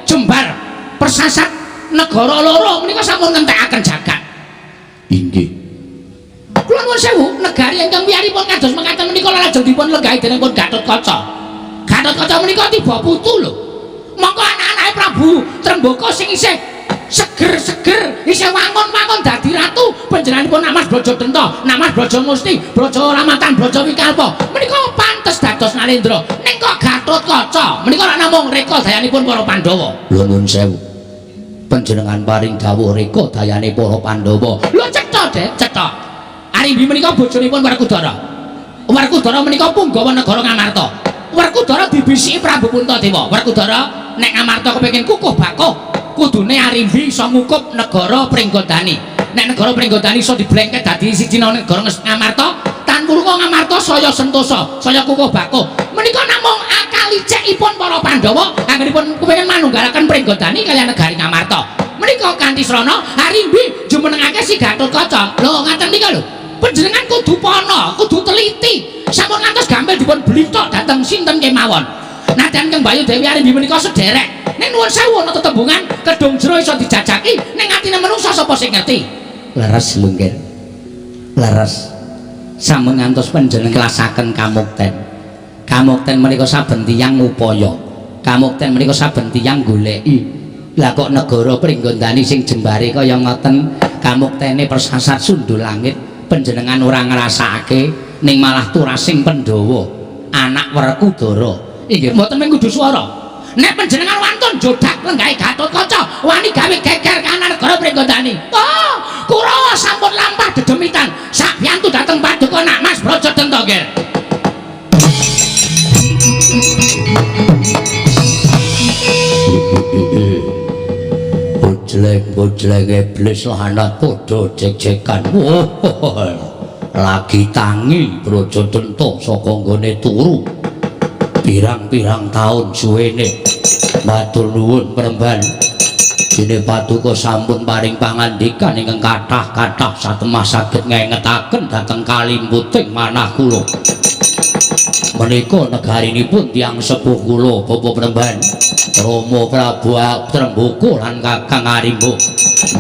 A: jembar. Persasat negara loro menika sampun ngentekaken jagat. Inggih. Kula nuwun sewu, negari ingkang wiyaripun kados mekaten menika lajeng dipun lenggahi dening pun Gatotkaca. Gatotkaca menika tiba putu lho. Mongko anak-anake Prabu Trembaka sing isih seger-seger, isih wangun-wangun dadi ratu, panjenenganipun Namas Braja Denta, Namas Braja Musti, Braja Ramatan, Braja Wikalpa. Menika pantes dados Narendra. Ning kok Gatotkaca menika ora namung reka dayanipun para Pandhawa. Lho nuwun sewu. Panjenengan paring dawuh reka dayane para Pandhawa. Lho cetha, Dek, cetha. Arimbi menika bojonipun Werkudara. Werkudara menika punggawa negara Ngamarta. Werkudara dibisiki Prabu Puntadewa. Werkudara nek Ngamarta kepengin kukuh bakuh, kudune Arimbi iso ngukup negara Pringgondani. Nek negara Pringgondani iso diblengket dadi siji negara Ngamarta, tan purwa Ngamarta saya sentosa, saya kukuh bakuh. Menika namung akal licikipun para Pandhawa anggenipun kepengin manunggalaken Pringgondani kaliyan negari Ngamarta. Menika kanthi srana Arimbi jumenengake si Gatotkaca. Lho ngaten nika lho. Panjenengan kudu pana, kudu teliti. Sampun ngantos gampil dipun blithok dhateng sinten kemawon. Nadyan Kang Bayu Dewi Arimbi menika sederek. Nek nuwun sewu ana tetembungan kedung jero iso dijajaki, ning atine menungsa sapa sing ngerti? Leres lho nggih. Leres. Sampun ngantos panjenengan nglasaken kamukten. Kamukten menika saben tiyang ngupaya. Kamukten menika saben tiyang goleki. Lah kok negara Pringgondani sing jembare kaya ngoten, kamuktene persasat sundul langit, panjenengan ora ngrasakake ning malah turasing Pandhawa, anak Werkudara. Inggih mboten mung kudu swara. Nek panjenengan wantun jodak lenggahe Gatotkaca, wani gawe geger kanan negara Pringgondani. Oh, Kurawa sampun lampah dedemitan. Sakbiyantu dhateng paduka Nak Mas Brajadenta nggih. Bojleng-bojleng iblis lanat padha jek-jekan. Oh, lagi tangi Brajadenta saka nggone turu. Pirang-pirang taun suwene. Matur nuwun Premban. Dene paduka sampun paring pangandikan ingkang kathah-kathah satemah saged ngengetaken dhateng kalimputing manah kula. Menika negarinipun tiyang sepuh kula Bapak Premban, Rama Prabu Tremboko lan Kakang Arimba.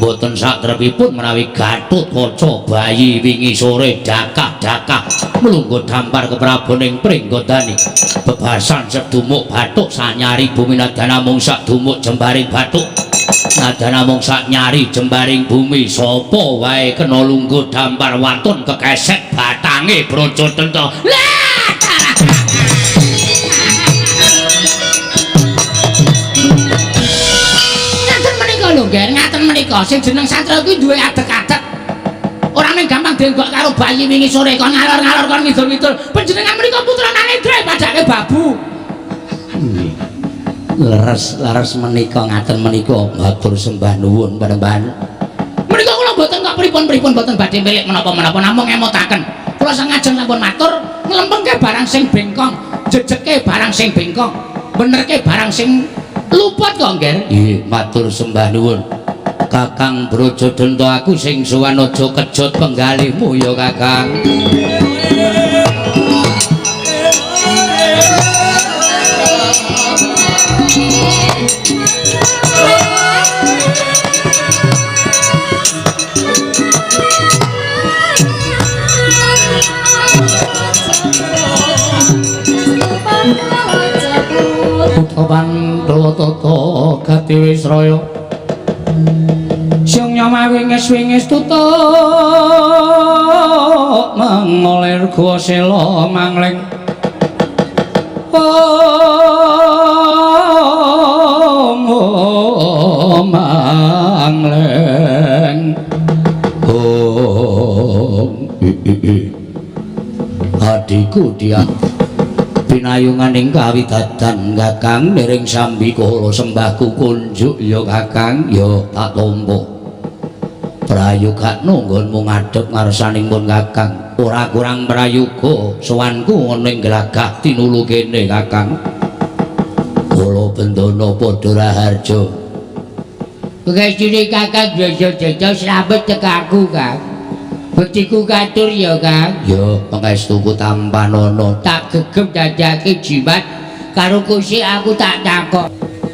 A: Mboten satrepipun menawi Gatotkaca bayi wingi sore dakah-dakah mlungguh dampar kepraboning Pringgondani. Bebasan sedumuk bathuk sanyari bumi nadyan namung sadumuk jembaring bathuk. Nadyan namung saknyari jembaring bumi sapa wae kena lungguh dampar waton kekesek batange Brajadenta. Lah ngaten menika lho nggih, ngaten menika sing jeneng satra kuwi duwe adeg-adeg. Ora mung gampang dienggok karo bayi wingi sore kon ngalor-ngalor kon ngidul-ngidul. Panjenengan menika putra Narendra padake babu. Leres-leres menika ngaten menika matur sembah nuwun Panembahan. Menika kula mboten kok pripun-pripun mboten badhe milik menapa-menapa namung emotaken. Kula sengaja sampun matur nglempengke barang sing bengkong, jejeke barang sing bengkong, benerke barang sing luput kok nggih. Nggih, matur sembah nuwun. Kakang Brajadenta aku sing sowan aja kejot penggalihmu ya Kakang. Putra Pandhawa tata gati wisraya Siang nyama wingis-wingis tutuk mengolir gua sela mangling. Oh, mangling. Oh, adikku dia pinayungan ing kawidadan Kakang niring sambi kala sembahku kunjuk ya Kakang ya tak tampa. Prayogakno nggonmu ngadhep ngarsaning pun Kakang ora kurang prayoga sowanku ana ing glagah tinulu kene Kakang. Kula bendana padha raharja.
B: Pengestune Kakang Brajadenta slamet tekaku Kang. Bektiku katur ya Kang.
A: Ya pangestuku tampanana.
B: Tak gegem dadake jimat karo kusik aku tak takok.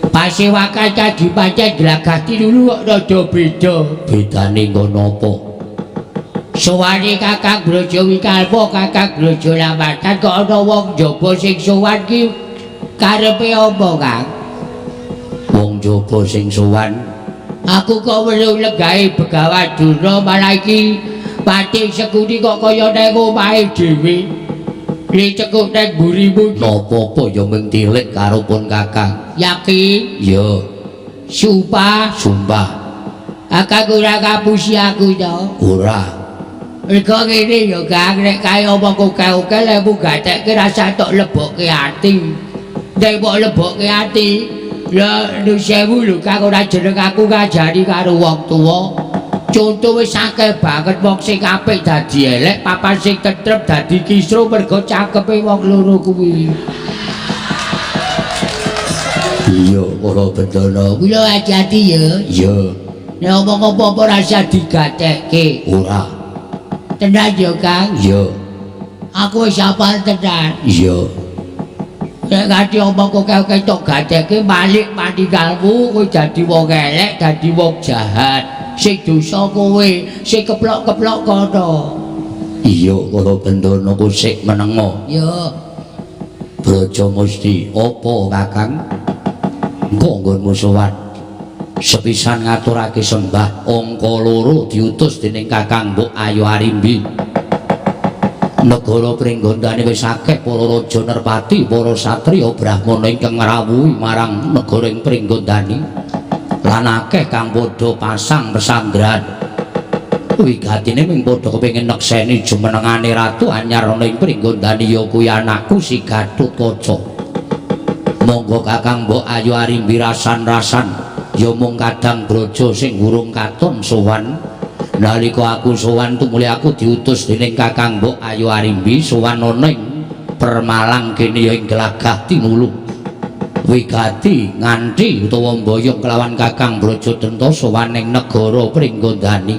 B: Pasewakan kadipaten glagah tinulu kok rada beda.
A: Bedane nggo napa?
B: Sowane Kakang Braja Wikalpa, Kakang Braja Lamatan kok ana wong njaba sing sowan ki karepe apa Kang?
A: Wong njaba sing sowan?
B: Aku kok weruh legahe Begawan Durna malah iki Patih Sekuni kok kaya nang omahe dhewe. Licekuk nang mburimu.
A: Napa-apa ya mung tilik karo pun Kakang.
B: Yakin?
A: Ya.
B: Sumpah?
A: Sumpah.
B: Kakang ora ngapusi aku to?
A: Ora.
B: Mergo ngene ya Kang, nek kae omong akeh-akeh lek gatekke rasa tok lebokke ati. Nek mbok lebokke ati, lha nuwun sewu lho Kang, ora jeneng aku ngajari karo wong tuwa. Conto wis akeh banget wong sing apik dadi elek, papan sing tentrem dadi kisruh mergo cangkeme wong loro kuwi.
A: Iya, para bendana.
B: Kula ati-ati ya.
A: Iya.
B: Nek omong apa-apa rasa digatekke.
A: Ora.
B: Tenan ya, Kang?
A: Iya.
B: Aku wis hafal tenan.
A: Iya.
B: Nek nganti omong akeh-akeh tok gatekke malik paninggalmu, kowe dadi wong elek, dadi wong jahat. Sing dosa kowe, sing keplok-keplok kono.
A: Iya, para bendana ku sik menengo.
B: Iya.
A: Braja Musti, apa Kakang? Engko nggonmu sowan. Sepisan ngaturake sembah angka loro diutus dening Kakang Mbok Ayu Arimbi. Negara Pringgondani wis akeh para raja nerpati, para satriya brahmana ingkang ngrawuhi marang negara ing Pringgondani. Lan akeh kang padha pasang pesanggrahan. Wigatine mung padha kepengin nekseni jumenengane ratu anyar ana ing Pringgondani ya kuwi anakku si Gatotkaca. Monggo Kakang Mbok Ayu Arimbi rasan-rasan ya mung kadang braja sing urung katon sowan. Nalika aku sowan tumuli aku diutus dening Kakang Mbok Ayu Arimbi sowan ana ing Permalang kene ya ing Glagah Tinulu. Wigati nganti utawa mboyong kelawan Kakang Brajadenta sowan ing negara Pringgondani.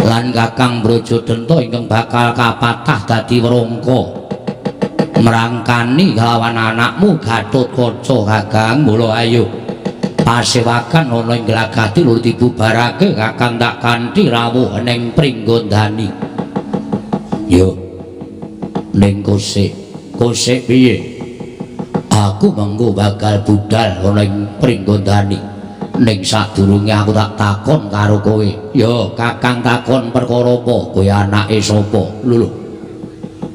A: Lan Kakang Brajadenta ingkang bakal kapatah dadi wrangka mrangkani kelawan anakmu Gatotkaca. Kakang, mula ayo pasewakan ana ing Glagah Tinulu dibubarake Kakang tak kanthi rawuh ning Pringgondani. Yo ning kosek, kosek piye? Aku mengko bakal budal ana ing Pringgondani. Ning sadurunge aku tak takon karo kowe. Yo Kakang takon perkara apa? Kowe anake sapa? Lho lho.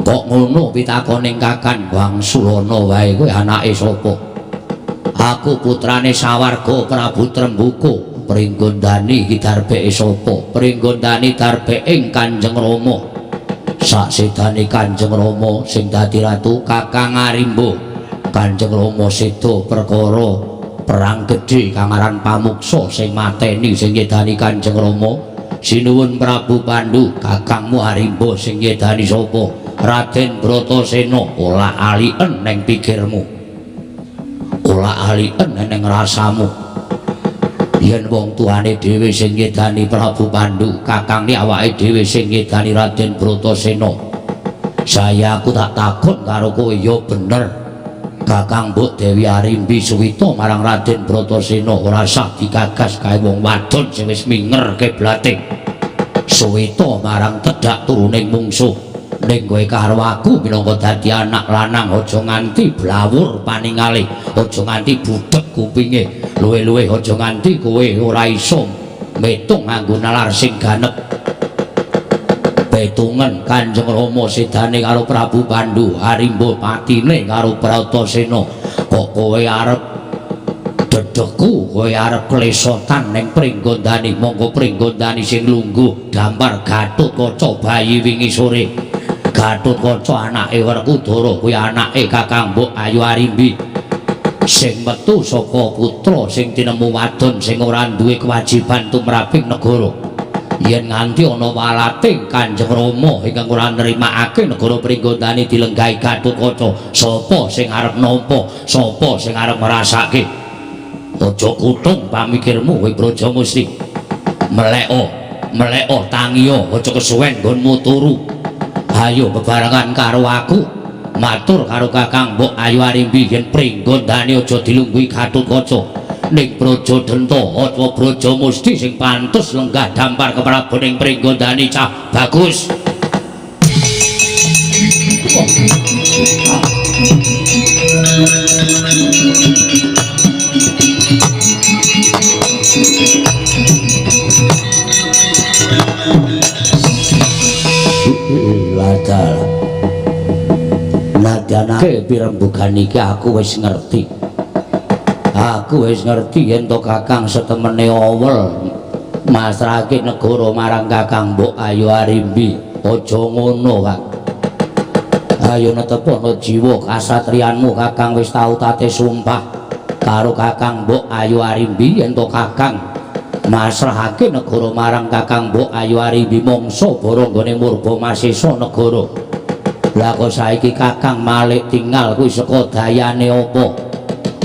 A: Kok ngono pitakone Kakang? Wangsulana wae, kowe anake sapa? Aku putrane sawarga Prabu Trembuka. Pringgondani iki darbeke sapa? Pringgondani darbeke Kanjeng Rama. Saksedane Kanjeng Rama sing dadi ratu Kakang Arimba. Kanjeng Rama seda perkara perang gedhe kang aran Pamuksa sing mateni sing nyedani Kanjeng Rama. Sinuwun Prabu Pandu, kakangmu Arimba sing nyedani sapa? Raden Bratasena. Olah alien ning pikirmu, olah alien ning rasamu. Yen wong tuane dhewe sing nyedani Prabu Pandu, kakangne awake dhewe sing nyedani Raden Bratasena. Saya aku tak takon karo kowe ya bener. Kakang Mbok Dewi Arimbi suwita marang Raden Bratasena ora sah digagas kae wong wadon sing wis minger kiblate. Suwita marang tedhak turuning mungsuh. Ning kowe karo aku minangka dadi anak lanang aja nganti blawur paningale, aja nganti budhek kupinge, luwe-luwe aja nganti kowe ora iso metung nganggo nalar sing ganep. Petungen Kanjeng Rama sedane karo Prabu Pandu, Arimba patine karo Bratasena. Kok kowe arep dedegku, kowe arep klesotan ning Pringgondani? Monggo Pringgondani sing lungguh dampar Gatotkaca bayi wingi sore. Gatotkaca anake Werkudara kuwi anake Kakang Mbok Ayu Arimbi sing metu saka putra sing tinemu wadon sing ora duwe kewajiban tumraping negara. Yen nganti ana walating Kanjeng Rama ingkang ora nrimakake negara Pringgondani dilenggahi Gatotkaca, sapa sing arep nampa, sapa sing arep ngrasake? Aja kutung pamikirmu kowe Braja Musti. Meleko, meleko tangiya, aja kesuwen nggonmu turu. Ayo bebarengan karo aku matur karo Kakang Mbok Ayu Arimbi yen Pringgondani aja dilungguhi Gatotkaca. Ning Brajadenta aja Braja Musti sing pantes lenggah dampar keprabon ing Pringgondani cah bagus. Ladal nadyanake pirembugan iki aku wis ngerti. Aku wis ngerti yen to Kakang setemene owel masrahake negara marang Kakang Mbok Ayu Arimbi. Aja ngono, Kang. Ayo netepono jiwa kasatriyanmu, Kakang wis tau tate sumpah karo Kakang Mbok Ayu Arimbi yen to Kakang masrahake negara marang Kakang Mbok Ayu Arimbi mangsa baranggane murba masesa negara. Lah kok saiki Kakang malik tinggal kuwi saka dayane apa?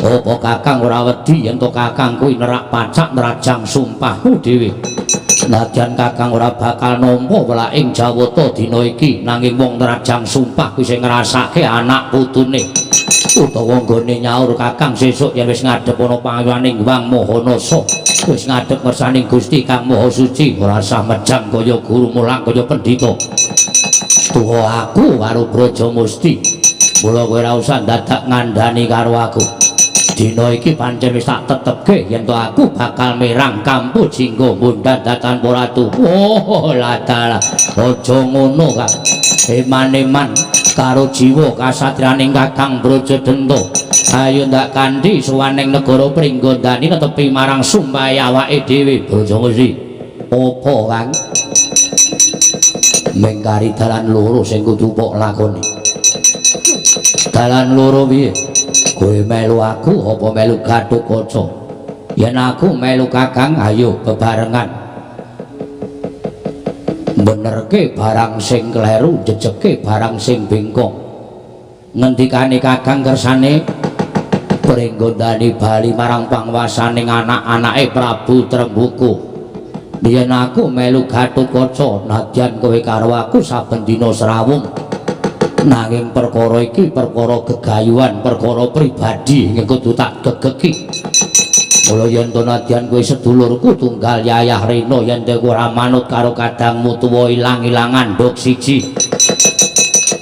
A: Apa Kakang ora wedi yen to Kakang kuwi nerak pacak nerajang sumpahmu dhewe? Nadyan Kakang ora bakal nampa welaking Jawata dina iki, nanging wong nerajang sumpah kuwi sing ngrasake anak putune. Utawa nggone nyaur Kakang sesuk yen wis ngadhep ana pangayuning Hyang Maha Nasa, wis ngadhep ngersaning Gusti Kang Maha Suci, ora sah mejang kaya guru mulang kaya pendhita. Tuwa aku karo Brajamusti, mula kowe ora usah dadak ngandhani karo aku. Dina iki pancen wis tak tetepke yen to aku bakal merang kampu jinggo mundhan datan ratu. Oh ladalah, aja ngono Kang. Eman-eman karo jiwa kasatriyaning Kakang Brajadenta. Ayo ndak kanthi sowan ning negara Pringgondani netepi marang sumpahe awake dhewe Brajamusti. Apa Kang? Mengkari dalan loro sing kudu mbok lakoni. Dalan loro piye? Kowe melu aku apa melu Gatotkaca? Yen aku melu Kakang, ayo bebarengan benerke barang sing kleru, jejeke barang sing bengkong. Ngendikane Kakang kersane Pringgondani bali marang pangwasaning anak-anake Prabu Trenggoka. Yen aku melu Gatotkaca, nadyan kowe karo aku saben dina srawung, nanging perkara iki perkara gegayuhan, perkara pribadi ing kudu tak gegeki. Mula yen to nadyan kowe sedulurku tunggal Yayah Rena, yen kowe ora manut karo kadangmu tuwa ilang-ilangan nduk siji,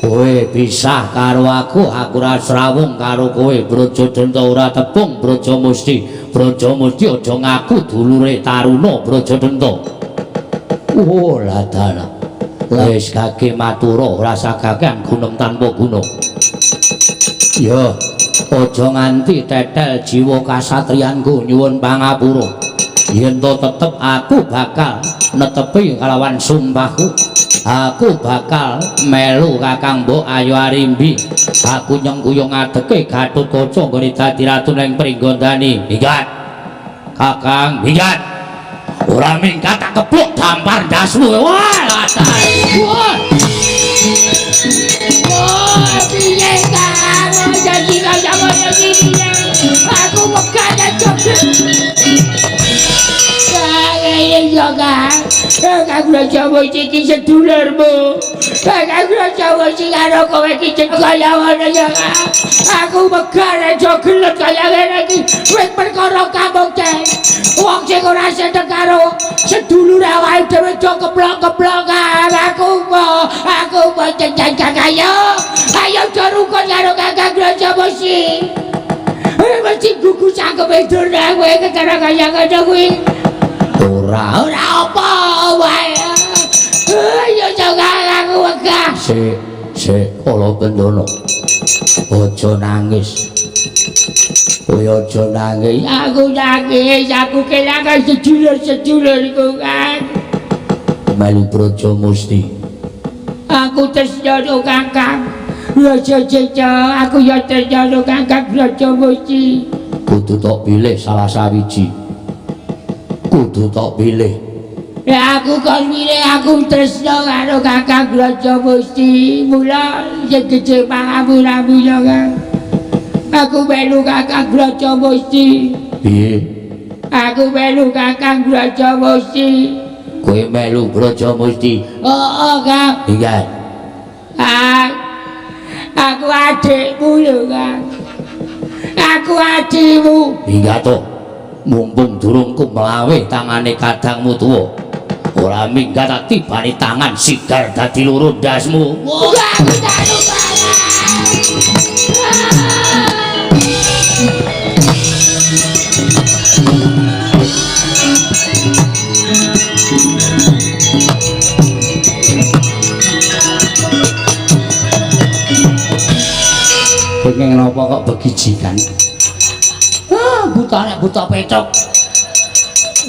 A: kowe pisah karo aku, aku ora srawung karo kowe. Brajadenta ora tepung Brajamusti. Brajamusti aja ngaku dulure Taruna Brajadenta. Oh ladalah, wis kake matura ora sakakean gunem tanpa guna. Ya aja nganti tetel jiwa kasatriyanku, nyuwun pangapura. Yen to tetep aku bakal netepi kalawan sumpahku. Aku bakal melu Kakang Mbok Ayu Arimbi. Aku nyengkuyung ngadeke Gatotkaca nggone dadi ratu ning Pringgondani. Minggat Kakang, minggat. Ora minggat tak kepluk dampar ndasmu. Wah, wah.
B: Wah, piye Kang? Janji kaya ngono iki. Aku megah aja. Kang, iya Kang. Kang Brajamusti iki sedulurmu. Kang Brajamusti karo kowe iki jeneng kaya ngono ya Kang. Aku megah aja gelut kaya ngene iki. Wis perkara kamukten. Wong sing ora seneng karo sedulur awake dhewe do keplok-keplok. Aku mau jenjang ayo. Ayo do rukun karo Kakang Brajamusti. Mesti gugu cangkeme durna kowe ketara kaya ngono kuwi.
A: Ora,
B: ora apa wae. Ayo jangan aku wegah.
A: Sik, sik kala bendana. Aja nangis. Kowe aja nangis.
B: Aku nangis, aku kelangan sedulur-sedulurku Kang.
A: Melu Brajamusti.
B: Aku tresna Kakang. Brajamusti, aku ya tresna Kakang Brajamusti.
A: Kudu tok pilih salah sawiji. Kudu tok pilih.
B: Ya aku kon milih, aku tresna karo Kakang Brajamusti. Mula sing gedhe pangampuramu ya Kang. Aku melu Kakang Brajamusti.
A: Piye?
B: Aku melu Kakang Brajamusti.
A: Kowe melu Brajamusti?
B: Heeh, Kang.
A: Iya.
B: Kang. Aku adikmu lho, Kang. Aku adikmu.
A: Iya to. Mumpung durung kumlawe tangane kadangmu tuwa. Ora minggat tak tibani tangan sigar dadi loro ndasmu.
B: Wah, aku tahu banget.
A: Pengen napa kok begijikan?
B: Ah, buta nek buta petruk.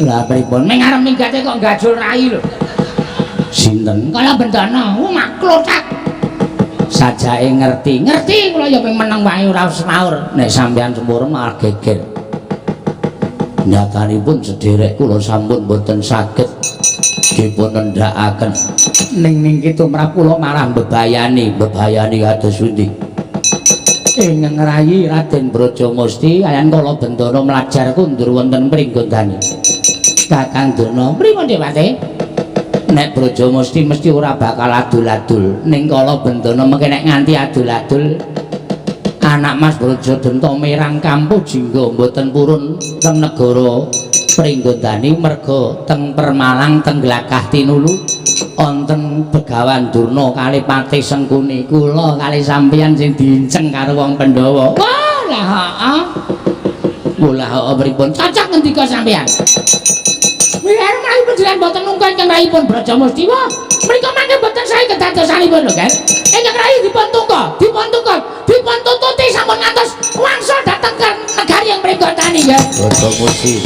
B: Lah pripun? Ning arep minggate kok gajul rai lho.
A: Sinten?
B: Kala Bendana, maklothak.
A: Sajake ngerti.
B: Ngerti kula ya ping meneng wae ora semaur.
A: Nek sampeyan sempurna malah geger. Nyatanipun sederek kula sampun boten saged dipun nendhakaken. Ning niki tumrap kula malah mbebayani, mbebayani kados pundi? Ing ngrayi Raden Brajamusti kaliyan Kala Bendana mlajar kundur wonten Pringgondani. Kakang Durna,
B: pripun Dewate?
A: Nek Brajamusti mesti ora bakal adul-adul. Ning Kala Bendana mengke nek nganti adul-adul anak Mas Brajadenta mirang kampuh jingga mboten purun teng negara Pringgondani merga teng Permalang teng Glagah Tinulu wonten Begawan Durna kalih Patih Sengkuni. Kula kalih sampeyan sing diinceng karo wong Pandhawa.
B: Wah, lah heeh.
A: Mula heeh pripun?
B: Cocok ngendika sampeyan. Wiyer menawi panjenengan boten nunggu ingkang rayipun Brajamusti wah. Mriko mangke boten sae kedadosanipun lho, Kan. Ingkang rayi dipun tunggu, dipun tunggu, dipun tututi sampun ngantos wangsul dhateng negari yang Pringgondani ya.
A: Brajamusti.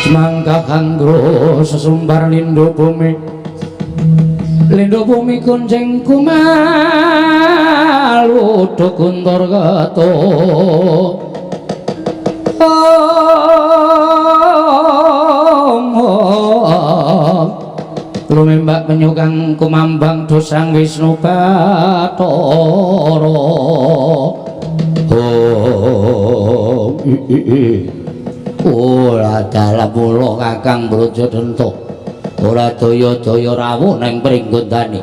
A: Mangka kanggo sesumbar lindo bumi, lindo bumi kuncing kumalu guntur keto. Lumembak penyukang kumambang dosang Wisnu Bathara. Om ora dalam mula Kakang Brajadenta ora daya-daya rawuh nang Pringgondani.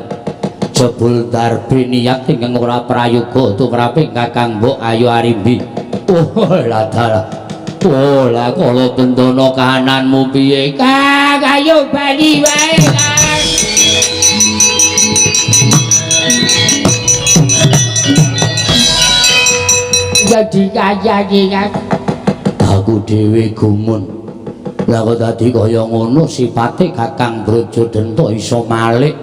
A: Jebul darbe niat ingkang ora prayoga tumraping Kakang Mbok Ayu Arimbi. Oh la dalah. Oh la Kala Bendana kahananmu piye?
B: Kang ayo bali wae Kang. Jadi kaya iki Kang.
A: Aku dhewe gumun. Lah kok dadi kaya ngono sipate Kakang Brajadenta iso malik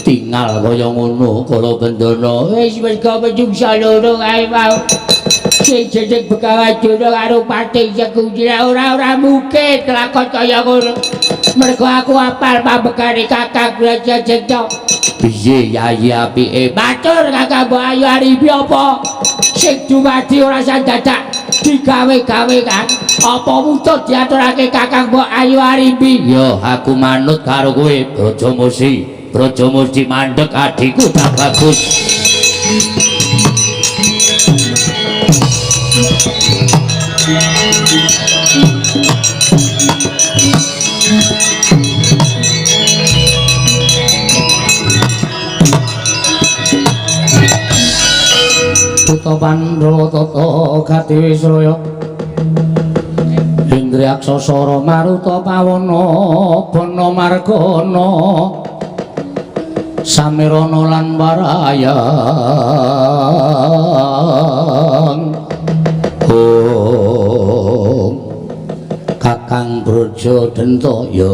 A: tingal kaya ngono Kala Bendana.
B: Wis merga menungsa loro kae mau. Sing jeneng Begawan Durna karo Patih Sengkuni ora mungkin kelakon kaya ngono. Mergo aku apal pambekane Kakang Brajadenta.
A: Piye yayi apike?
B: Matur Kakang Mbok Ayu Arimbi apa? Sing dumadi ora dadak digawe-gawe Kang. Apa wujud diaturake Kakang Mbok Ayu Arimbi?
A: Yo aku manut karo kowe Brajamusti. Brajamusti mandek adikku tak bagus. Putra Pandhawa tata gati Wisraya Indriyaksa Sara Maruta Pawana Bana Margana Samirana lan Warayang. Om Kakang Brajadenta ya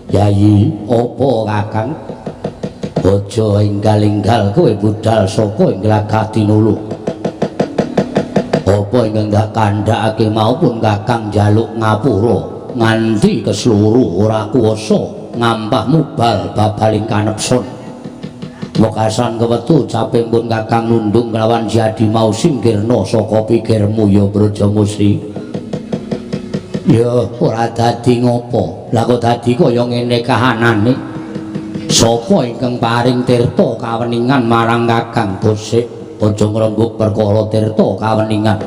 A: Yayi apa Kakang? Aja enggal-enggal kowe budal saka ing Glagah Tinulu. Apa ingkang dak kandhakake maupun Kakang njaluk ngapura nganti keseluruh ora kuwasa ngampah mubal babaling kanepson. Wekasan kewetu caping pun Kakang nundung kelawan Siadi mau singkirna saka pikirmu ya Brajamusti. Ya ora dadi ngopo. Lah kok dadi kaya ngene kahanane? Sapa ingkang paring tirta kaweningan marang Kakang? Bosik aja ngrembug perkara tirta kaweningan.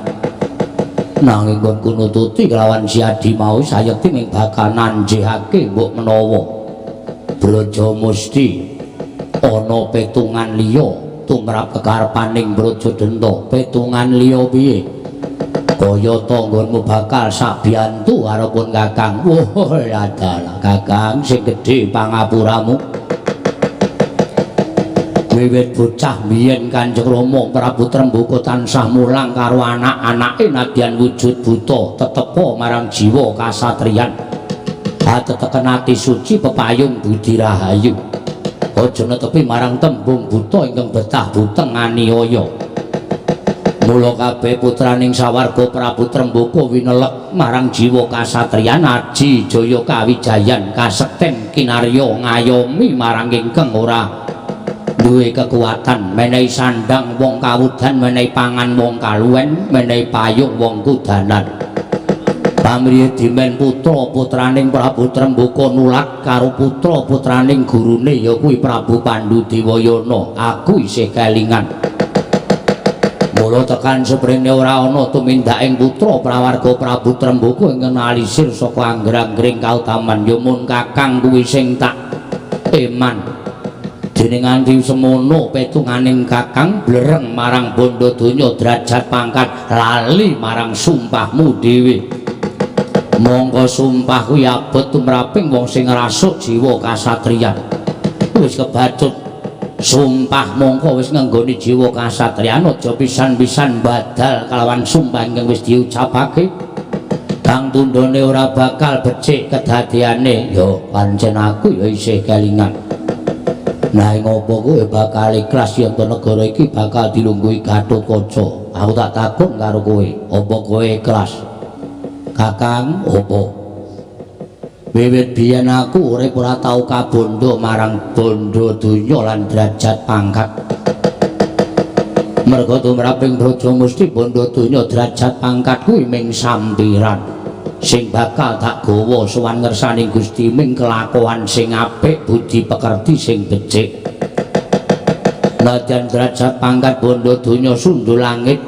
A: Nanging nggonku nututi kelawan Siadi mau sayekti ming bakal nanjihake mbok menawa Brajamusti ana petungan liya tumrap kekarepaning Brajadenta. Petungan liya piye? Kaya tanggonmu bakal sabiyantu arepun Kakang. Wah, adalah Kakang sing gedhe pangapuramu. Wiwit bocah biyen Kanjeng Rama Prabu Trembaka tansah mulang karo anak-anake nadyan wujud buta tetepa marang jiwa kasatriyan. Ateteken ati suci pepayung budi rahayu. Aja netepi marang tembung buta ingkang betah buteng aniaya. Mula kabeh putraning sawarga Prabu Trembaka winelek marang jiwa kasatriyan aji jaya kawijayan kasekten kinarya ngayomi marang ingkang ora duwe kekuatan, menehi sandang wong kawudan, menehi pangan wong kaluwen, menehi payung wong kudanan. Pamriye dimen putra putraning Prabu Trembaka nulak karo putra putraning gurune ya kuwi Prabu Pandu Dewayana. Aku isih kelingan. Mula tekan seprene ora ana tumindaking putra prawarga Prabu Trembaka ingkang nalisir saka angger-anggering kautaman. Ya mun kakang kuwi sing tak eman. Dene nganti semono petunganing kakang blereng marang bondo donya derajat pangkat lali marang sumpahmu dhewe. Mongko sumpah kuwi abot tumraping wong sing ngrasuk jiwa kasatriyan. Wis kebacut sumpah mongko wis ngenggoni jiwa kasatriyan, aja pisan-pisan badal kalawan sumpah ingkang wis diucapake. Kang tundhone ora bakal becik kedadeane. Ya pancen aku ya isih kelingan. Nah ngopo kowe bakal ikhlas yen to negara iki bakal dilungguhi Gatotkaca. Aku tak takon karo kowe, apa kowe ikhlas? Kakang, opo? Wiwit biyen aku urip ora tau kabondo marang bondo donya lan derajat pangkat. Merga tumraping braja mesti bondo donya derajat pangkat kuwi ming sampiran sing bakal tak gawa sowan ngersani Gusti ming kelakuan sing apik, budi pekerti sing becik. Nadyan derajat pangkat bondo donya sundul langit,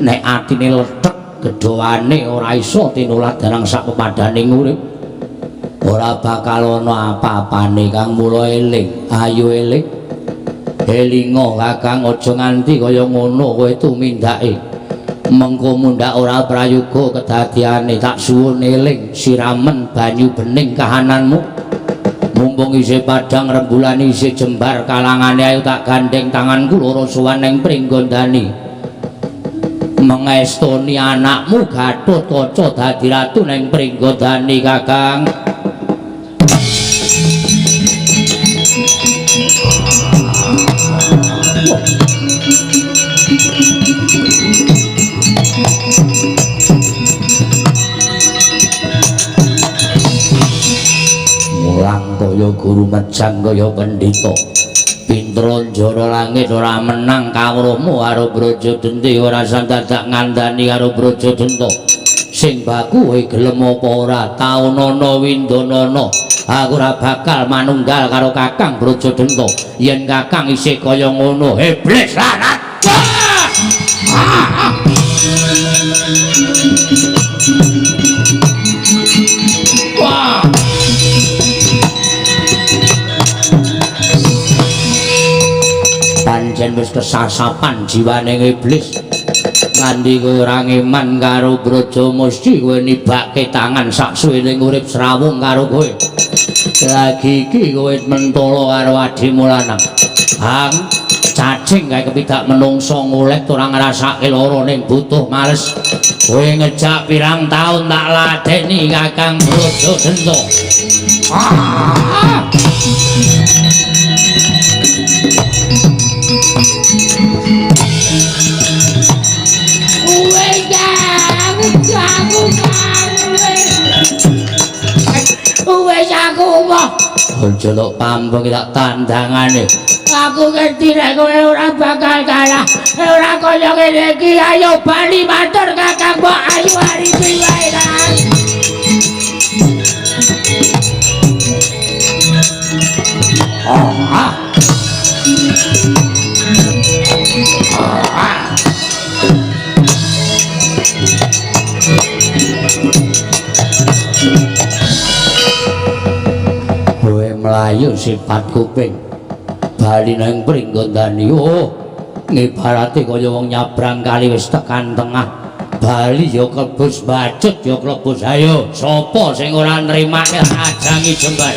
A: nek atine lethek gedhoane ora iso tinulat danang sak pepadaning urip. Ora bakal ana apa-apane. Kang mula eling, ayo eling. Elinga Kakang, aja nganti kaya ngono kowe tumindake. Mengko mundhak ora prayoga kedadiane. Tak suwun eling siramen banyu bening kahananmu. Mumpung isih padhang rembulan isih jembar kalangane, ayo tak gandeng tanganku loro sowan ning Pringgondani. Mengestoni anakmu Gatotkaca dadi ratu ning Pringgondani Kakang. Mulang kaya guru mejang kaya pendhita. Pinter njara langit ora menang kawruhmu karo Brajadenti, ora sandadak ngandani karo Brajadenta. Sing baku kowe gelem apa ora? Taunana windanana, aku ora bakal manunggal karo Kakang Brajadenta. Yen Kakang isih kaya ngono, iblis lanat. Wah. Pancen wis kesasapan jiwane iblis. Nganti kowe ora ngeman karo Braja mesti kowe nibake tangan sak suwene urip srawung karo kowe. Lagi iki kowe mentolo karo adimu lanang. Hang cacing kae kepidak menungso ngolet ora ngrasake lara ning butuh males. Kowe ngejak pirang taun tak ladeni Kakang Brajadenta. Ah.
B: Wes aku moh.
A: Aja lok pampung tak tandangane.
B: Aku ngerti nek kowe ora bakal kalah. Ora kaya ngene iki. Ayo bali matur Kakang mbok ayu aripi wae Kang.
A: Ah. Ah. Kowe mlayu sifat kuping bali nang Pringgondani. Oh, ngibarate kaya wong nyabrang kali wis tekan tengah. Bali ya kebus bacut ya klebus. Ayo sapa sing ora nrimake ajangi jembar.